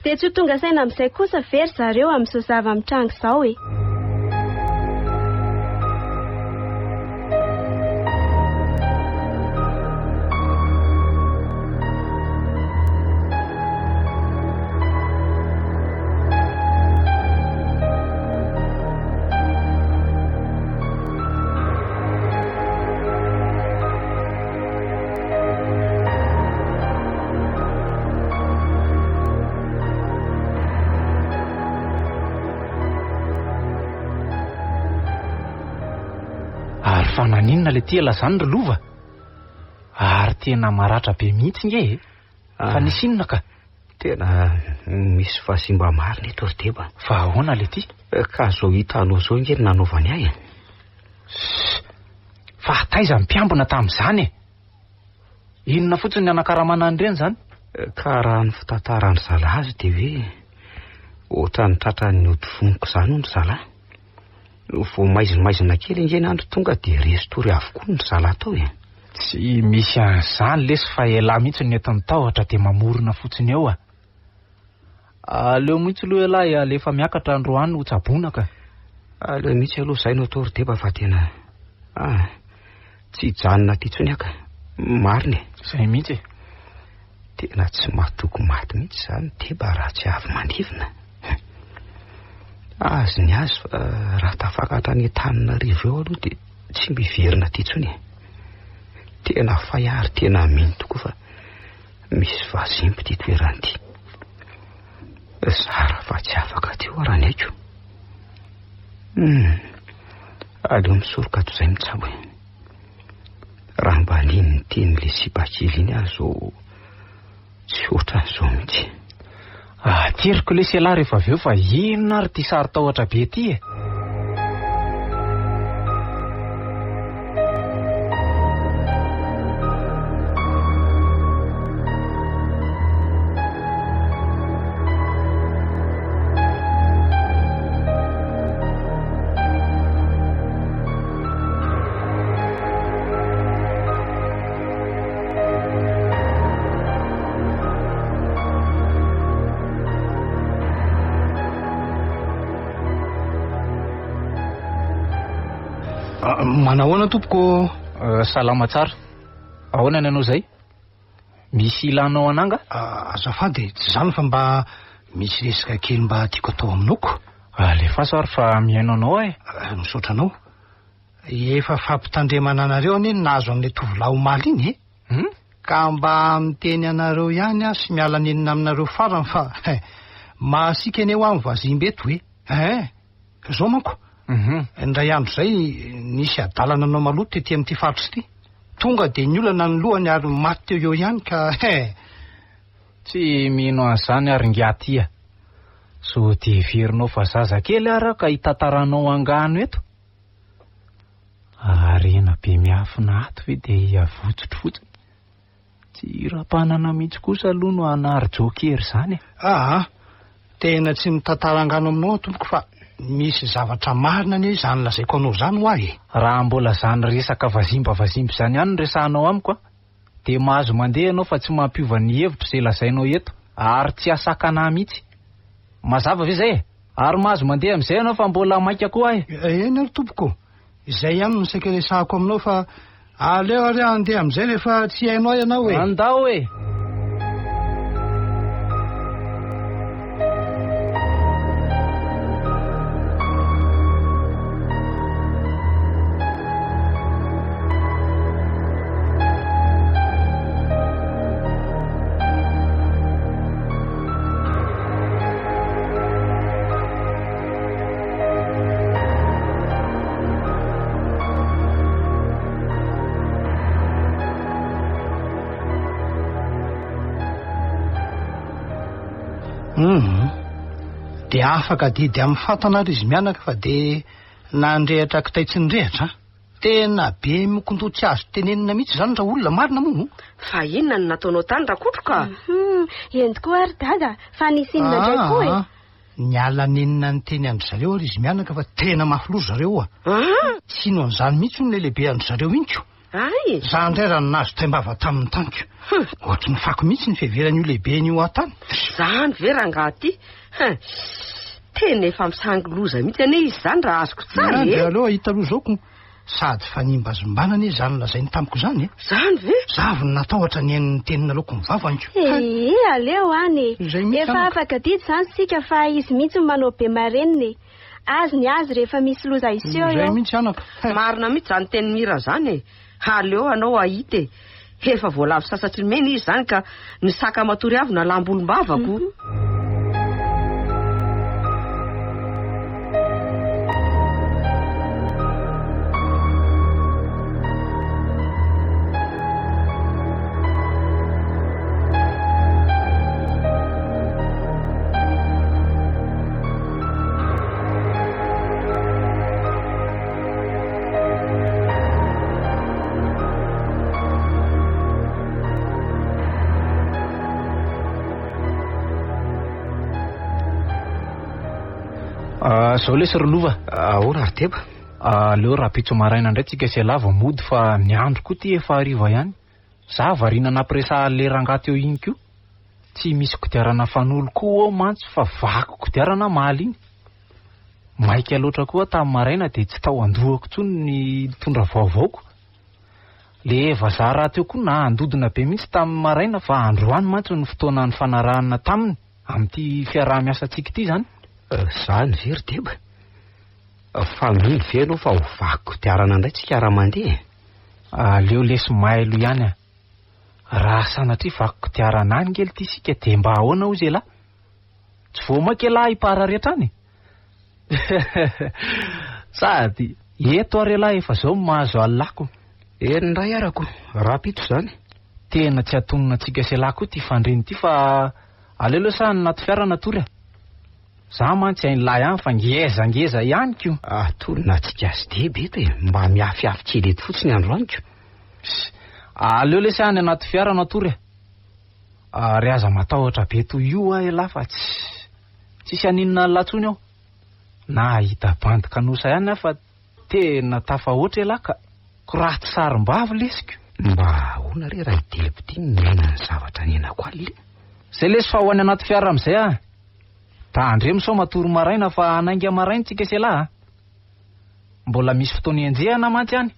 S7: Dia tsy ho tonga saina amin'izay kosa ve ry zareo amin'izao zava-mitranga izao e.
S2: Ary fa naninona le ty lazany ry lova? Ary tena maratra be mihitsy nge e. Fa nisy inona ka?
S4: Tena misy vazimba marina eto ry Deba.
S2: Fa ahoana le ty?
S4: Ka zao hitanao zao nge no nanaovany ahy e.
S2: Fa taiza ny mpiambina tamin'izany e? Inona fotsiny ny anakaramana an'ireny izany?
S4: Ka raha ny fitantaran-dry zalahy azy dia hoe ohatran'ny tratran'ny ody voniko izany hono ry zalahy. Vao maizimaizina kely ange ny andro tonga dia resy tory avokoa ny zalahy tao e.
S2: Tsy misy an'izany lesy fa elah mihitsy no entin'ny tahotra dia mamorona fotsiny eo a. Aleo mihitsy aloha ialahy alefa miakatra androany ho tsaboina ka.
S4: Aleo mihitsy aloha izay no atao ry Deba fa tena ah, tsy hijanona aty intsony aho ka. Marina e.
S2: Izay mihitsy e.
S4: Tena tsy matoky maty mihitsy izany Deba raha tsy avy mandevina. Azy ny azy fa raha tafakatra any Antananarivo eo aloha dia tsy miverina aty intsony e. Tena fay ary tena mino tokoa fa misy vazimba ity toerana ity. Zara fa tsy afaka teo raha ny aiko. Hmm. Aleo misoroka toy izay mitsabo e. Raha mba nino ny tenin'ilay sipa kely iny aho izao tsy ohatran'izao mihitsy.
S2: Ateriko lesy ialahy rehefa avy eo fa inona ary ity saro-tahotra be ity e?
S6: Ah, manahoana tompoko?
S2: Eh, salama tsara. Ahoana ny anao izay? Misy ilanao anà nga?
S6: Ah, azafady e, tsy izany fa mba misy resaka kely mba tiako atao aminao ko.
S2: Alefaso ary fa mihaino anao aho e.
S6: Ah, misaotra anao. Efa fampitandremana anareo anie ny nahazo an'ilay tovolahy omaly iny e.
S2: Hum?
S6: Ka mba miteny anareo ihany aho sy miala nenina aminareo farany fa mahasiaka anie hoa ny vazimba eto e. Hein! Zao manko, indray andro izay nisy adala nanao maloto tety amin'ity faritra ity. Tonga dia niolana ny lohany ary maty teo eo ihany ka he!
S2: Tsy mino an'izany ary ingahy ty a! Sao dia heverinao fa zazakely ary aho ka hitantaranao angano eto? Harena be miafina ato ve dia avotsotro fotsiny? Tsy hiram-panana mihitsy kosa aloha no hanary joker izany e!
S6: Aa! Tena tsy mitantara angano aminao aho tompoko fa misy zavatra marina anie izany lazaiko anao izany hoa e!
S2: Raha mbola izany resaka vazimba vazimba izany ihany no resahanao amiko an, dia mahazo mandeha ianao fa tsy mampiova ny hevitro izay lazainao eto ary tsy hahasakana ahy mihitsy. Mazava ve izay e? Ary mahazo mandeha amin'izay ianao fa mbola maika koa aho
S6: e! Eny ary tompoko, izay ihany no saika resahako aminao fa aleo ary aho handeha amin'izay rehefa tsy haino ahy ianao e!
S2: Andao e!
S6: Hum. Dia afaka adidy amin'ny fatana ary izy mianaka fa dia nandrehitra kitay tsy nirehitra an. Tena be mokondoha tsy azo tenenina mihitsy izany raolona, marina moa?
S5: Fa inona no nataonao tany Rakoto ka?
S7: Hum, eny tokoa ary dada, fa nisy inona indray koa e?
S6: Aa, niala nenina niteny an-dry zareo ary izy mianaka fa tena mafy loha ry zareo a! Tsy hino an'izany mihitsy hono ilay lehibe an-dry zareo iny ko!
S5: Ay!
S6: Za indray raha nahazo taim-bava taminy tany ko! Ohatry ny fako mihitsy ny fiheveran'io lehibeny io ahy tany.
S5: Zany ve rangahy ty? Hein! Tena efa misangy loza mihitsy anie izy izany raha azoko tsara e!
S6: Dia aleo hahita loza ao ko! Sady fanimbazimbana anie izany lazainy tamiko izany e!
S5: Zany ve?
S6: Za avy natahotra nihaino ny teny naloako ny vavany ko!
S7: Ee, aleo any e!
S6: Izay mihitsy
S7: Efa
S6: anaka.
S7: afaka adidy izany isika fa izy mihitsy no manao be marenina e! Azy ny azy rehefa misy loza hiseho
S6: Izay
S7: eo.
S6: mihitsy anaka.
S5: Marina mihitsy izany tenin'i Mira izany e! Aleo anao hahita e! Efa voalavo sasatry ny mena izy izany ka ny saka matory avy nalam-bolombavako.
S2: Ah, zao lesy ry Lova.
S4: Ahoana ry Deba?
S2: Aleo rahampitso maraina indray tsika sy ialahy vao mody fa ny andro koa ty efa hariva ihany. Za variana nampiresaha an'ilay rangahy teo iny koa. Tsy misy kodiarana fanolo koa ao mantsy fa vaky kodiarana omaly iny. Maika loatra koa aho tamin'ny maraina dia tsy tao an-dohako intsony ny nitondra vaovaoko. Le vazaha rahateo koa nahandodona be mihitsy tamin'ny maraina fa androany mantsy no fotoana nifanarahana taminy amin'ity fiaraha-miasantsika ity izany.
S4: Izany ve ry Deba? Fa mino ve ianao fa ho vaky kodiarana indray tsika raha mandeha e?
S2: Aleo lesy mailo ihany a! Raha sanatria vaky kodiarana any nge lty isika dia mba ahoana hozy elah? Tsy vao mainka elah hiparary hatrany e? Sady eto ary elah efa zao no mahazo alako.
S4: Eny indray arako, rahampitso izany.
S2: Tena tsy atonona antsika sy elah koa ity fandrina ity fa aleo aloha sa any anaty fiara natory a! Za mantsy hain'lah ihany fa ngezangeza ihany ko!
S4: Atonona antsika sy Deba eto e, mba miafiafy kely eto fotsiny androany ko!
S2: Aleo lesy any anaty fiara natory a! Ary aza matahotra be toy io hoa elah fa tsy tsisy haninona an'lah tsony ao. Na hahita bandy kanosa ihany aho fa tena tafahoatra elah ka. Ko ratsy sarim-bavy lesy ko.
S4: Mba ahoana re raha i Debo ty no niaina ny zavatra niainako alina e?
S2: Zay lesy fa ho any anaty fiara amizay aho. Tandremo sao matory maraina fa hanainga maraina tsika sy elah a. Mbola misy fotoana ianjehana mantsy any.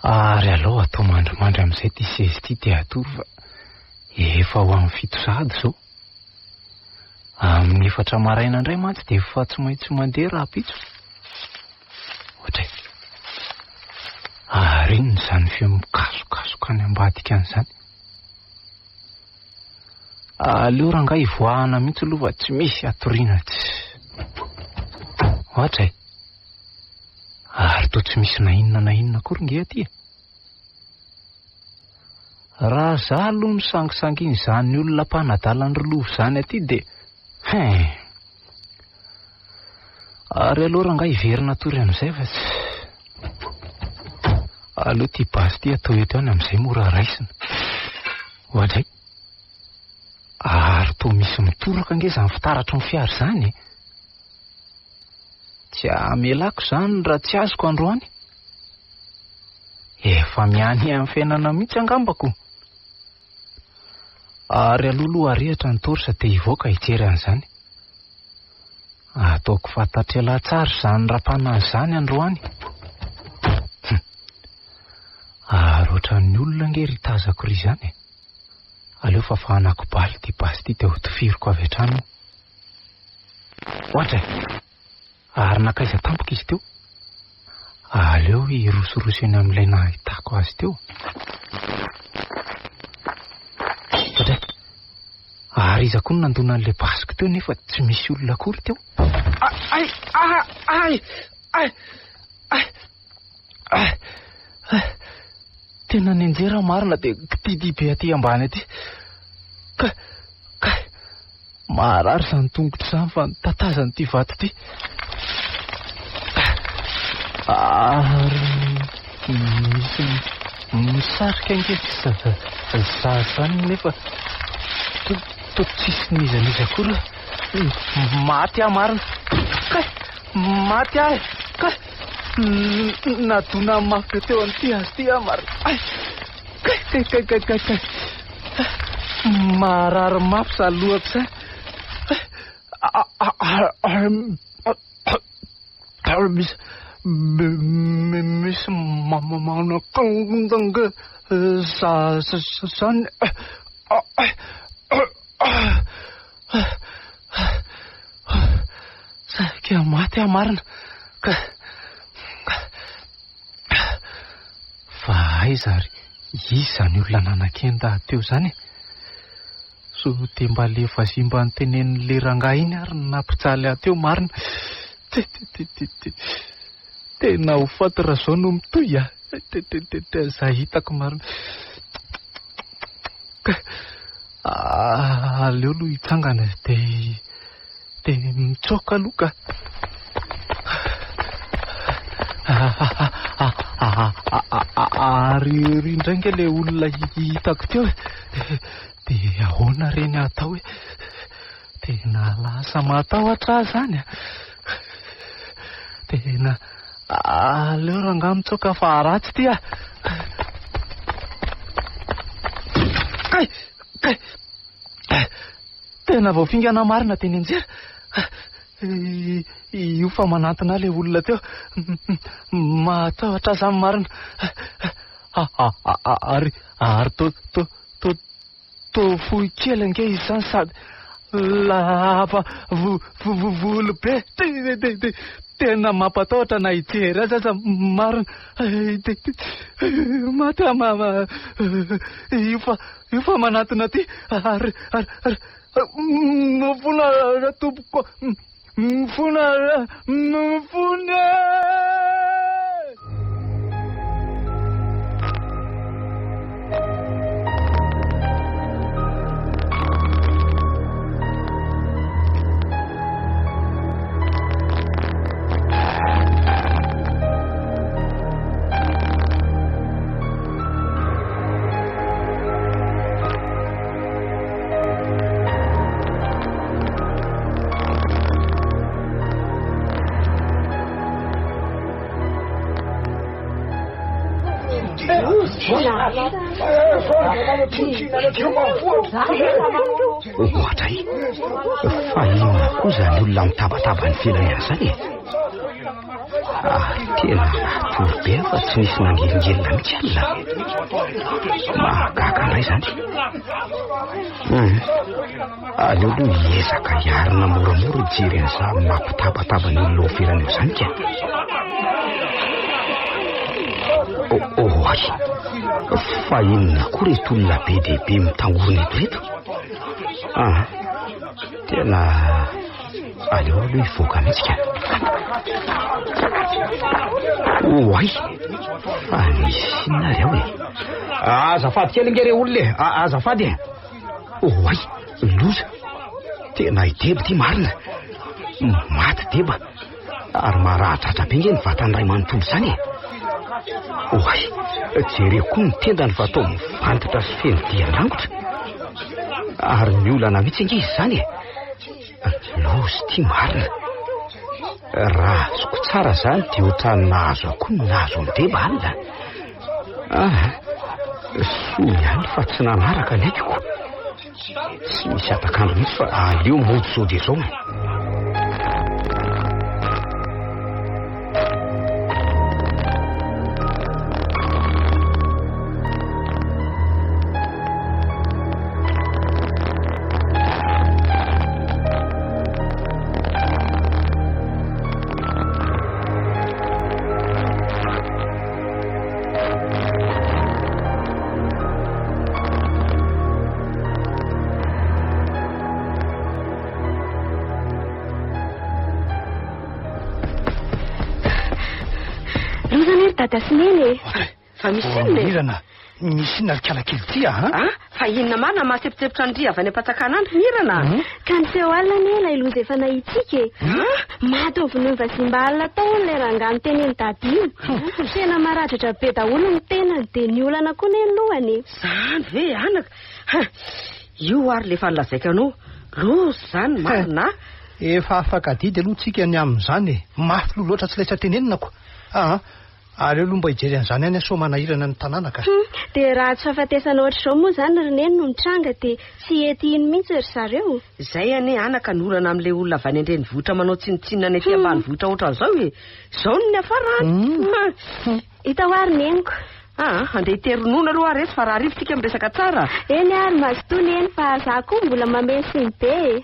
S2: Ary aleo atao mandrimandry amin'izay ity seza ity dia hatory fa efa ho amin'ny fito sahady izao. Amin'ny efatra maraina indray mantsy dia efa tsy maintsy mandeha rahampitso. Ohatray. Ary inona izany feo mikasokasoka any ambadika any izany? Aleo rangahy hivoahana mihitsy aloha fa tsy misy hatoriana tsy. Ohatray. Ary toa tsy misy na inona na inona akory nge aty e. Raha za aloha misangisangin'izany olona mpanadala an-dry Lova izany aty dia hein! Ary aleo rangahy hiverina hatory amin'izay fa tsy. Aleo ity basy ity atao eto ihany amin'izay mora raisina. Oadray! Ary toa misy mitoraka ange izany fitaratry ny fiara izany e! Tsy hamelako izany raha tsy azoko androany. Efa mianihy amin'ny fiainana mihitsy angamba ko. Ary aloha aloha arehitra ny torche dia hivoaka hijery an'izany. Ataoko fantatr'ialahy tsara izany rapanahy izany androany. Hum. Ary ohatran'ny olona ange ry tazako ry izany e. Aleo fafanako baly ity basy ity dia hotifiriko avy hatrany io. Ohatra e! Ary nankaiza tampoka izy teo? Aleo hirosoroso eny amin'ilay nahitako azy teo. Ohatra e! Ary iza koa no nandona an'ilay basiko teo nefa tsy misy olona akory teo? Ay! Ay! Ay! Ay! Ay! Ay! Tena nianjera marina dia kitidy be aty ambany aty. Ka! Ka! Maharary izany tongotro izany fa nitatazan'ity vato ity. Ary misy misarika ange za izany nefa toa tsisy n'iza n'iza akory. Maty aho marina. Kay! Maty aho e! Kay! Nadona mafy be teo amin'ity hazo ity aho marina. Ay! Kay kay kay kay kay kay. Marary mafy izany lohako izany. Ary misy misy manakonganga zany. Saika maty aho marina ka. Fa aiza ary iza izany olona nanakenda ahy teo izany e? Sao dia mba le vazimba notenenin'le rangahy iny ary no nampijaly ahy teo marina. Ty ty ty ty ty. Tena ho faty raha zao no mitohy a. Ty ty ty ty zay hitako marina. Aleo aloha hitsangana dia dia mitsoaka aloha ka. Ary ery indray ange ilay olona hitako teo e. Dia ahoana re ny atao e? Tena lasa matahotra aho izany a. Tena aleo rangahy mitsoaka fa ratsy ity a. Kay! Kay! Tena vao fingana marina dia nianjera. Io fa manantona ahy ilay olona teo. Mahatahotra ahy izany marina. Ary ary to to to Toa fohy kely ange izany sady lava volo be. Tena mampatahotra na hijery azy aza marina. Maty aho mama. Io fa io fa manatona aty ary ary ary mifona tompoko. Mifona mifona.
S4: Ohatra e! Fa inona koa izany olona mitabataba ny felany any izany e? Ary tena natory be aho fa tsy nisy nanelingelina mihitsy alina. Mahagaga indray izany. Hum. Aleo aloha hiezaka hiarina moramora hijery an'izaho mampitabataba ny olona ao ivelany ao izany ka. Oh, oh, ay. Fa inona koa reto olona be dia be mitangorona eto reto? Ah, tena Aleo aloha hivoaka mihitsy ka. Oay! Fa misy inona ary ao e? Azafady kely ange re olona e! Azafady e! Oay! Loza! Tena i Deba ity marina. Maty Deba. Ary maharahadratra be nge ny vatany iray manontolo izany e! Oay! Jereo koa ny tendany fa toa mivantatra sy feno dian-drangotra. Ary miolana mihitsy ange izy izany e! Loza ity marina. Raha azoko tsara izany dia ohatran'ny nahazo ahy koa ny nahazo an'i Deba alina. Ah, soa ihany fa tsy nanaraka ny aikiko. Tsy misy hatak'andro mihitsy fa aleo mody izao dia izao.
S7: Loza anie ry dada sy neny e.
S5: Fa misy inona e?
S6: Mirana, misy inona ry kalakely ity a?
S5: Ah, fa inona marina mahatsepotsepotra an-dry avy any am-patsakana any ry Mirana?
S7: Ka niseho alina anie ilay loza efa nahitsika e. Maty novonoin'ny vazimba alina tao hono ilay rangahy notenenin'i dada iny. Tena maradratra be daholo ny tenany dia niolana koa anie ny lohany e.
S5: Zany ve anaka? Ha, io ary le efa nolazaiko anao. Loza izany marina a!
S6: Efa afaka adidy aloha tsika ny amin'izany e. Mafy loha loatra tsy laitra tenenina ko. Aa, aleo aloha mba hijery an'izany any aho sao manahirana ny tanàna ka.
S7: Hum, dia raha tsy fahafatesana ohatr'izao moa izany ry Neny no mitranga dia tsy hety hino mihitsy ry zareo.
S5: Izay anie anaka ny olana amin'ilay olona avy any an-drenivohitra manao tsinontsinona any aty ambanivohitra ohatran'izao e. Izao no niafarany. Hum.
S7: Hita hoa ry Neniko.
S5: Aa, andeha hitery ronono aloha aho resy fa rahariva tsika miresaka tsara.
S7: Eny ary, mazotoa Neny fa za koa mbola mameno siny be e.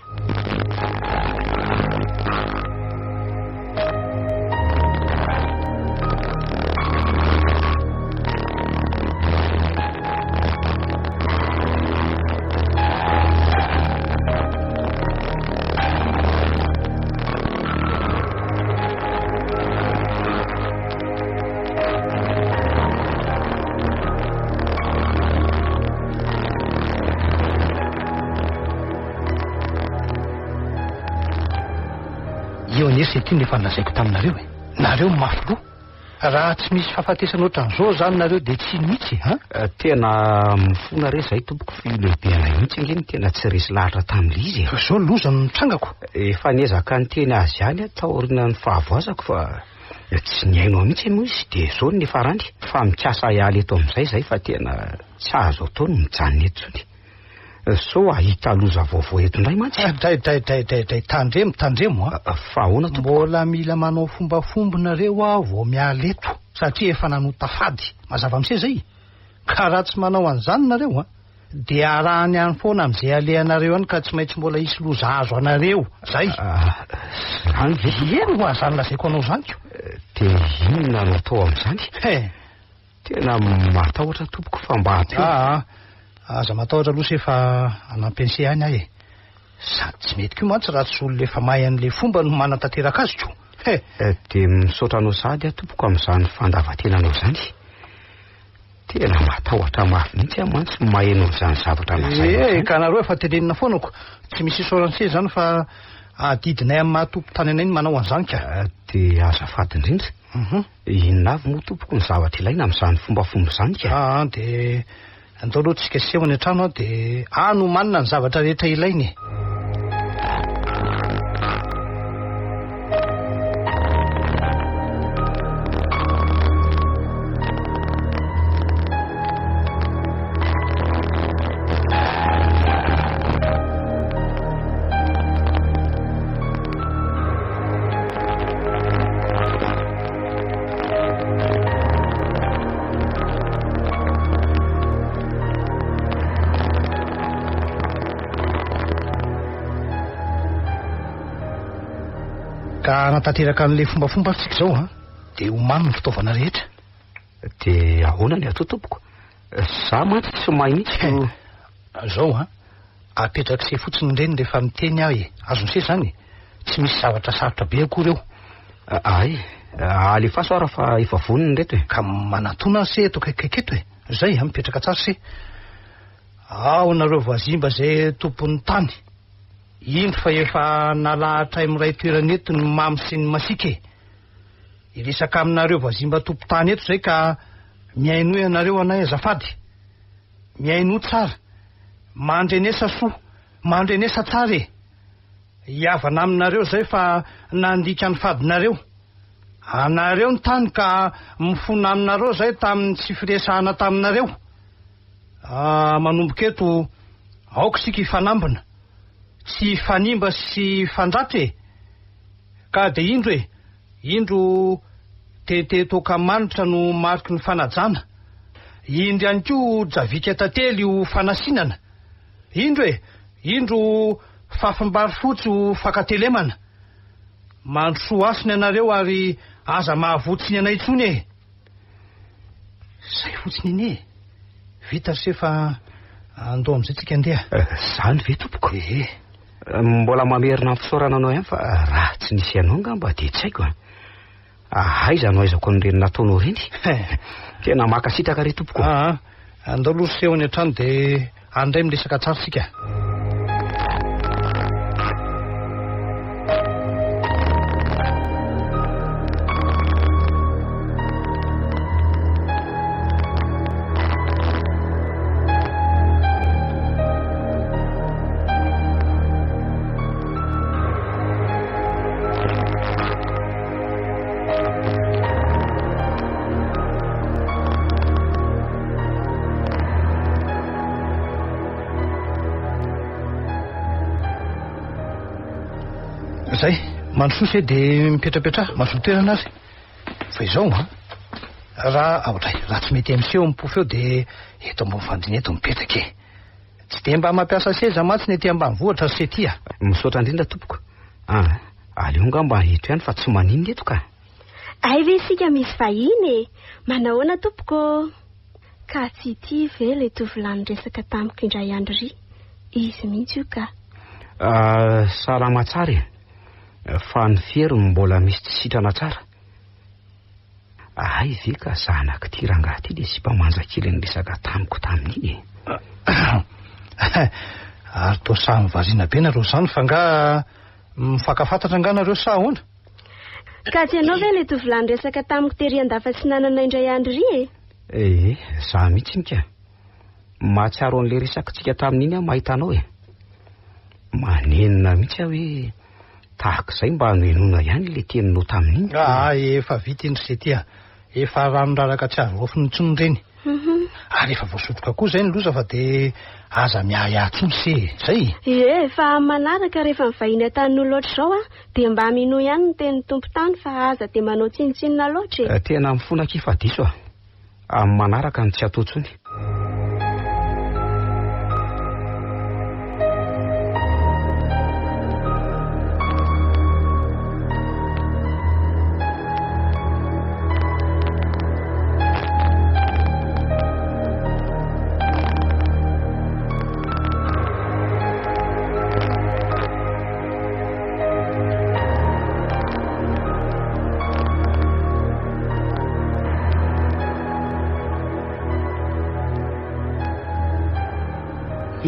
S6: Io anie ry Sety no efa nolazaiko taminareo e. Nareo no mafy loha. Raha tsy misy fahafatesana ohatran'izao izany nareo dia tsy hino mihitsy e, an?
S4: Tena mifona re izahay tompoko fa io lehibe anay mihitsy ange no tena tsy resy lahatra tamin'ilay izy e.
S6: Fa izao loza no nitrangako.
S4: Efa niezaka niteny azy ihany aho taorian'ny fahavoazako fa tsy nihaino ahy mihitsy moa izy dia izao no niafarany. Fa mikasa hiala eto amin'izay izahay fa tena tsy azo atao ny mijanona eto intsony. Sao hahita loza vaovao eto indray mantsy.
S6: Dray dray dray dray dray, tandremo tandremo a!
S4: Fa ahoana tompoko?
S6: Mbola mila manao fombafomba nareo aho vao miala eto satria efa nanota fady, mazava amse zay? Ka raha tsy manao an'izany nareo a, dia arahany any foana amin'izay alehanareo any ka tsy maintsy mbola hisy loza azo anareo, zay.
S4: Zany ve?
S6: Eny hoa zany lazaiko anao zany ko.
S4: Dia inona no atao amin'izany?
S6: He!
S4: Tena matahotra tompoko fa mba ampio.
S6: Aa, aza matahotra aloha se fa hanampy an'se ihany aho e. Sady tsy mety koa mantsy raha tsy olona efa mahay an'ilay fomba no manatanteraka azy ko. He!
S4: Dia misaotra anao sahady aho tompoko amin'izany fandavan-tenanao izany. Tena matahotra mafy mihitsy aho mantsy maheno an'izany zavatra lazainao
S6: Ee,
S4: izany.
S6: ka nareo efa tenenina foana ko. Tsy misy isaoran'se izany fa adidinay amin'ny maha tompon-tany anay ny manao an'izany ka.
S4: Dia azafady indrindra.
S6: Mhm.
S4: Inona avy moa tompoko ny zavatra ilaina amin'izany fombafomba izany ka?
S6: Aa dia andao aloha tsika seho any an-trano an, dia any omanina ny zavatra rehetra ilaina e. Ka hanatanteraka an'ilay fombafomba ary tsika izao an, dia omano ny fitaovana rehetra.
S4: Dia ahoana ny atao tompoko? Za mantsy tsy mahay mihitsy ko.
S6: Zao an, apetrak'se fotsiny ireny rehefa miteny aho e, azon'se zany e, tsy misy zavatra sarotra be akory eo.
S4: Ay, alefaso ara fa efa vonona ireto e.
S6: Ka manatona se eto akaikikaiky eto e, zay an, mipetraka tsara se. Ao nareo vazimba zay tompon'ny tany, indro fa efa nalahatray miray toerana eto ny mamy sy ny masiaka e. Hiresaka aminareo vazimba tompon-tany eto zay ka mihainoa ianareo anay azafady. Mihainoa tsara. Mandrenesa soa. Mandrenesa tsara e! Hihavana aminareo izay fa nandika ny fadinareo. Anareo ny tany ka mifona aminareo izay tamin'ny tsy firesahana taminareo. Ah, manomboka eto, aoka isika hifanambina. Tsy hifanimba sy hifandratra e! Ka dia indro e! Indro tete toaka manitra no mariky ny fanajana. Indro ihany koa javika tantely ho fanasinana. Indro e! Indro fafim-bary fotsy ho fankatelemana. Mandrosoa hasina ianareo ary aza mahavotsy ny anay intsony e! Zay fotsiny anie e! Vita ry se fa andao amin'izay tsika andeha.
S4: Zany ve tompoko?
S6: Ehe.
S4: Mbola mamerina ny fisaorana anao ihany fa raha tsy nisy anao angamba dia tsy haiko a. Aiza no ahaizako an'ireny nataonao ireny? Tena mankasitraka re tompoko.
S6: Aa, andao aloha ry se any an-trano dia any indray miresaka tsara isika. Zay, mandrosoa se de mipetrapetraha, mazoto toerana ary. Fa izao an, raha, aotra e, raha tsy mety miseho amin'ny pofy eo de eto ambony fandriana eto mipetraka e. Tsy dia mba mampiasa seza mantsy ny ety ambanivohitra ry Sety a!
S4: Misaotra indrindra tompoko. Ah, aleo angamba eto ihany fa tsy maninona eto ka.
S7: Hay ve isika misy vahiny e! Manahoana tompoko ô? Ka tsy ity ve ilay tovolahy niresaka tamiko indray andro ry? Izy mihitsy io ka.
S4: Ah, salama tsara e! Fa ny fery no mbola misy tsy sitrana tsara. Hay ve ka zanak'ity rangahy ity le sipa manja kely niresaka tamiko tamin'iny e.
S6: Ary toa samy variana be nareo izany fa nga mifankafantatra nga nareo sa ahoana?
S7: Ka tsy ianao ve ilay tovolahy niresaka tamiko tery Andafatsinanana indray andro iry e?
S4: Ee, za mihitsy ka. Mahatsiaro an'ilay resakitsika tamin'iny aho mahita anao e. Manenina mihitsy aho hoe tahaka izay mba nohenoina ihany ilay teninao tamin'iny.
S6: Ah, efa vita iny ry Sety a. Efa rano raraka tsy azo raofina intsony ireny. Ary efa voasotroka koa izay ny loza fa dia aza miahiahy intsony se e. Zay.
S7: Ie, fa amin'ny manaraka rehefa mivahiny an-tanin'olona ohatr'izao a, dia mba minoa ihany ny tenin'ny tompon-tany fa aza dia manao tsinontsinona loatra e.
S4: Tena mifona akia fa diso a. Amin'ny manaraka no tsy atao intsony.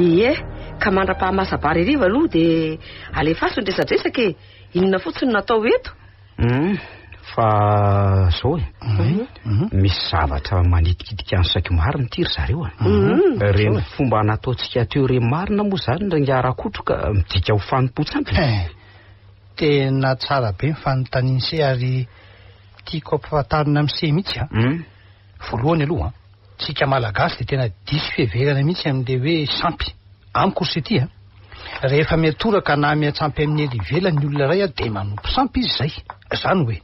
S5: Ie, ka mandra-pahamasa-bary hariva aloha dia alefaso ny resadresaka e. Inona fotsiny no atao eto?
S4: Hum, fa zao e. Misy zavatra manitikitika ny saiko marina ity ry zareo a. Ireny fomba nataontsika teo ireny marina moa izany ry ingahy Rakoto ka midika ho fanompoan-tsampy e.
S6: Tena tsara be ny fanontanian'i se ary tiako ampifantarina amin'i se mihitsy a. Voalohany aloha an, tsika Malagasy dia tena diso fiheverana mihitsy amin'ilay hoe sampy. Amiko ry se ty a, rehefa miatoraka na miatsampy amin'ny ely ivelany ny olona iray dia manompo sampy izy izay. Izany hoe,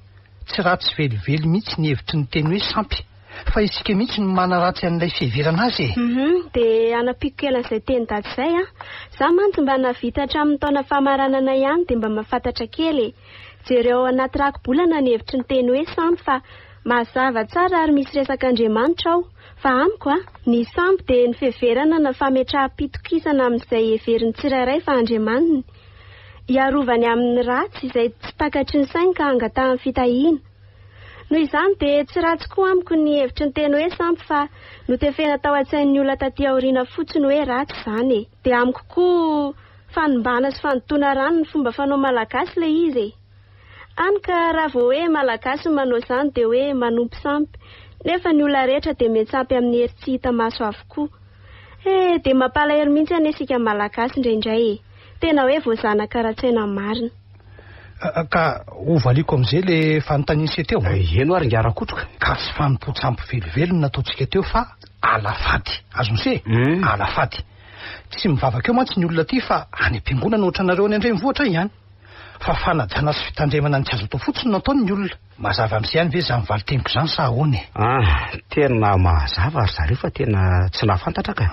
S6: tsy ratsy velively mihitsy ny hevitry ny teny hoe sampy, fa isika mihitsy no manaratsy an'ilay fiheverana azy e!
S7: Hum, dia hanampiako kely an'izay teny dada izay an. Za mantsy mba nahavita hatramin'ny taona famaranana ihany dia mba mahafantatra kely e. Jereo ao anaty rakibolana ny hevitry ny teny hoe sampy fa mazava tsara ary misy resaka Andriamanitra ao. Fa amiko a, ny sampy dia ny fiheverana na fametraham-pitokisana amin'izay heverin'ny tsirairay fa andriamaniny. Hiarovany amin'ny ratsy izay tsy takatry ny sainy ka hangatahany fitahiana. Noho izany dia tsy ratsy koa amiko ny hevitry ny teny hoe sampy fa notefena tao an-tsain'ny olona taty aoriana fotsiny hoe ratsy izany e. Dia amiko koa fanimbana sy fandotoana rano ny fomba fanao malagasy ilay izy e. Hany ka raha vao hoe malagasy no manao izany dia hoe manompo sampy, nefa ny olona rehetra dia miantsampy amin'ny hery tsy hita maso avokoa. He, dia mampalahelo mihitsy anie isika malagasy indraindray e. Tena hoe voazanaka ara-tsaina marina.
S6: Ka hovaliako amin'izay le fanontanian'i se teo.
S4: Heno ary ingahy Rakoto ka.
S6: Ka tsy fanompoan-tsampy velively no nataontsika teo fa alafady. Azon'i se? Alafady. Tsy mivavaka eo mantsy ny olona aty fa any am-piangonana ohatranareo any an-drenivohitra ihany. Fa fanajana sy fitandremana ny tsy azo atao fotsiny no ataon'ny olona. Mazava amin'se ihany ve izany valin-teniko izany sa ahoana e?
S4: Ah, tena mazava ry zareo fa tena tsy nahafantatra ka.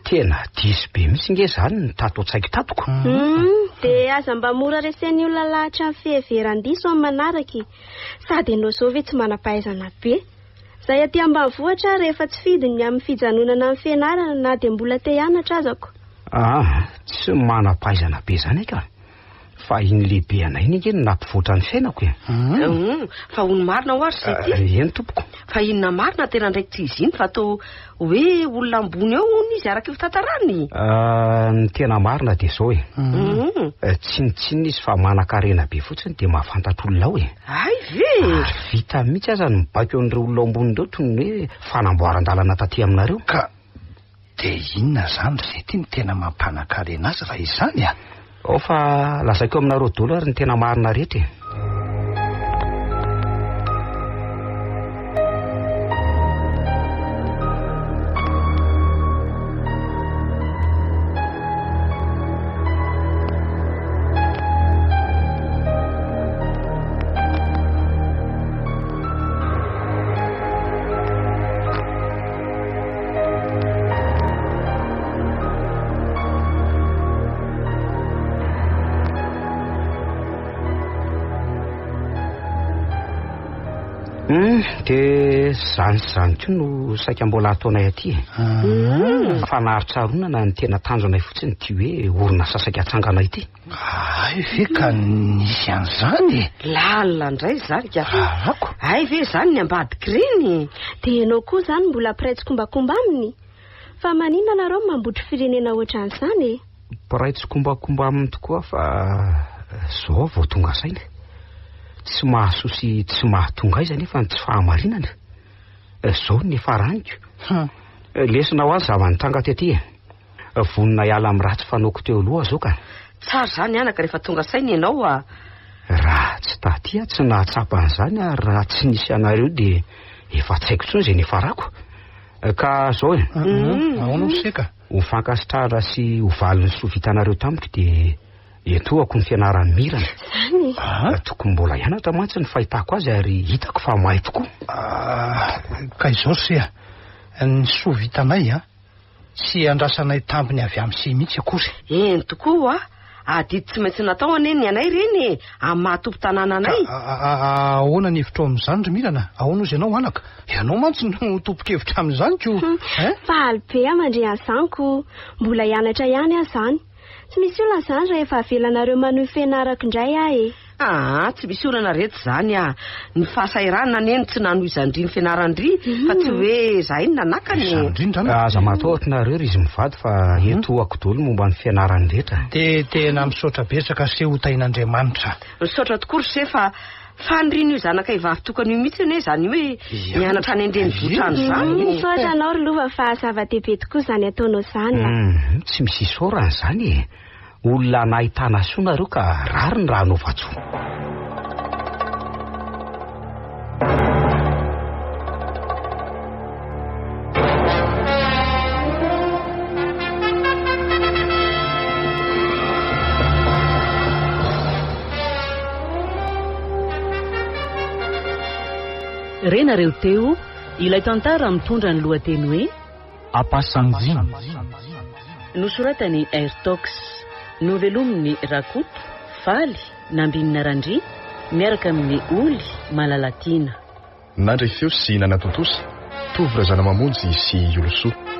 S4: Tena diso be mihitsy nge izany ny tato an-tsaiko tato ko.
S7: Hum, dia aza mba mora resen'ny olona lahatra amin'ny fiheveran-diso amin'ny manaraka e. Sady ianao izao ve tsy manam-pahaizana be? Izahay aty ambanivohitra rehefa tsy fidiny ny amin'ny fijanonana amin'ny fianarana na dia mbola te hianatra aza ko.
S4: Ah, tsy manam-pahaizana be izany ka. Fa iny lehibe anay iny ange no nampivoatra ny fiainako e.
S5: Hum, fa hono marina hoa ry Sety.
S4: Eny tompoko.
S5: Fa inona marina tena andraikitr'izy iny fa toa hoe olona ambony eo hono izy araka io fitantarany?
S4: Ny tena marina dia izao e. Tsinontsinona izy fa manan-karena be fotsiny dia mahafantatra olona ao e.
S5: Hay ve?
S4: Ary vita mihitsy aza ny mibaiko an'ireo olona ao ambony ireo toy ny hoe fanamboaran-dalana taty aminareo.
S6: Ka dia inona izany ry Zety no tena mampanan-karena azy raha izany a?
S4: Ao fa lazaiko aminareo daholo ary ny tena marina rehetra e. Hum, dia izany sy izany koa no saika mbola ataonay aty e. Fanaritsaronana ny tena tanjonay fotsiny ity hoe orinasa saika hatsanganay ity.
S6: Hay ve ka nisy an'izany e?
S5: Lalina indray izany ka.
S6: Rarako.
S5: Hay ve izany ny ambadik'ireny?
S7: Dia ianao koa izany mbola mpiray tsikombakomba aminy? Fa maninona nareo no mambotry firenena ohatran'izany e?
S4: Mpiray tsikombakomba aminy tokoa fa zao aho vao tonga saina. Tsy mahasoa sy tsy mahatonga aiza anefa ny tsy fahamarinana. Izao no niafaraniko. Lesona ho ahy ny zava-nitranga tety e. Vonona hiala amin'ny ratsy fanaoko teo aloha aho izao ka.
S5: Tsara izany anaka rehefa tonga saina ianao a.
S4: Raha tsy taty aho tsy nahatsapa an'izany ary raha tsy nisy anareo dia efa tsy haiko intsony izay niafarako. Ka izao e.
S6: Ahoana ry se ka?
S4: Ho fankasitrahana sy ho valin'ny soa vitanareo tamiko dia entohako ny fianaran'i Mirana.
S7: Izany e?
S4: Tokony mbola hianatra mantsy ny fahitako azy ary hitako fa mahay tokoa.
S6: Ka izao ry se a, ny soa vitanay a, tsy andrasanay tambiny avy amin'ny se mihitsy akory.
S5: Eny tokoa hoa, adidy tsy maintsy natao anie ny anay ireny e, amin'ny maha tompon-tanàna anay.
S6: Ka ahoana ny hevitrao amin'izany ry Mirana? Ahoana hozy ianao anaka? Ianao mantsy no tompon-kevitra amin'izany ko! Hein?
S7: Faly be aho mandre an'izany ko! Mbola hianatra ihany aho izany. Tsy misy olana izany raha efa avelanareo manohy fianarako indray aho e!
S5: Aa, tsy misy olana reto izany a! Ny fahasahiranana anie no tsy nanohizan-dry ny fianaran-dry fa tsy hoe izahay no nanakana e!
S6: Izany indrindra an!
S4: Aza matahotra nareo ry izy mivady fa eto ahako daholo momba ny fianarany rehetra.
S6: Dia tena misaotra betsaka se ho tahin'Andriamanitra.
S5: Misaotra tokoa ry se fa fanirian'io zanakay vavy tokana io mihitsy anie izany hoe mianatra any an-drenivohitra any izany e.
S7: Misaotra anao ry Lova fa zava-dehibe tokoa izany ataonao izany a.
S4: Hum, tsy misy isaorana izany e. Olona nahitana soa nareo ka rariny raha anaovan-tsoa.
S1: Renareo teo ilay tantara mitondra ny lohateny hoe
S2: Ampasanjina.
S1: Nosoratan'i Airtox. Novelomin'i Rakoto, Faly, Nambinina Randria, miaraka amin'i Oly, Malalatiana.
S3: Nandray feo sy nanatontosa, Tovo Razanamamonjy sy Iolosoa.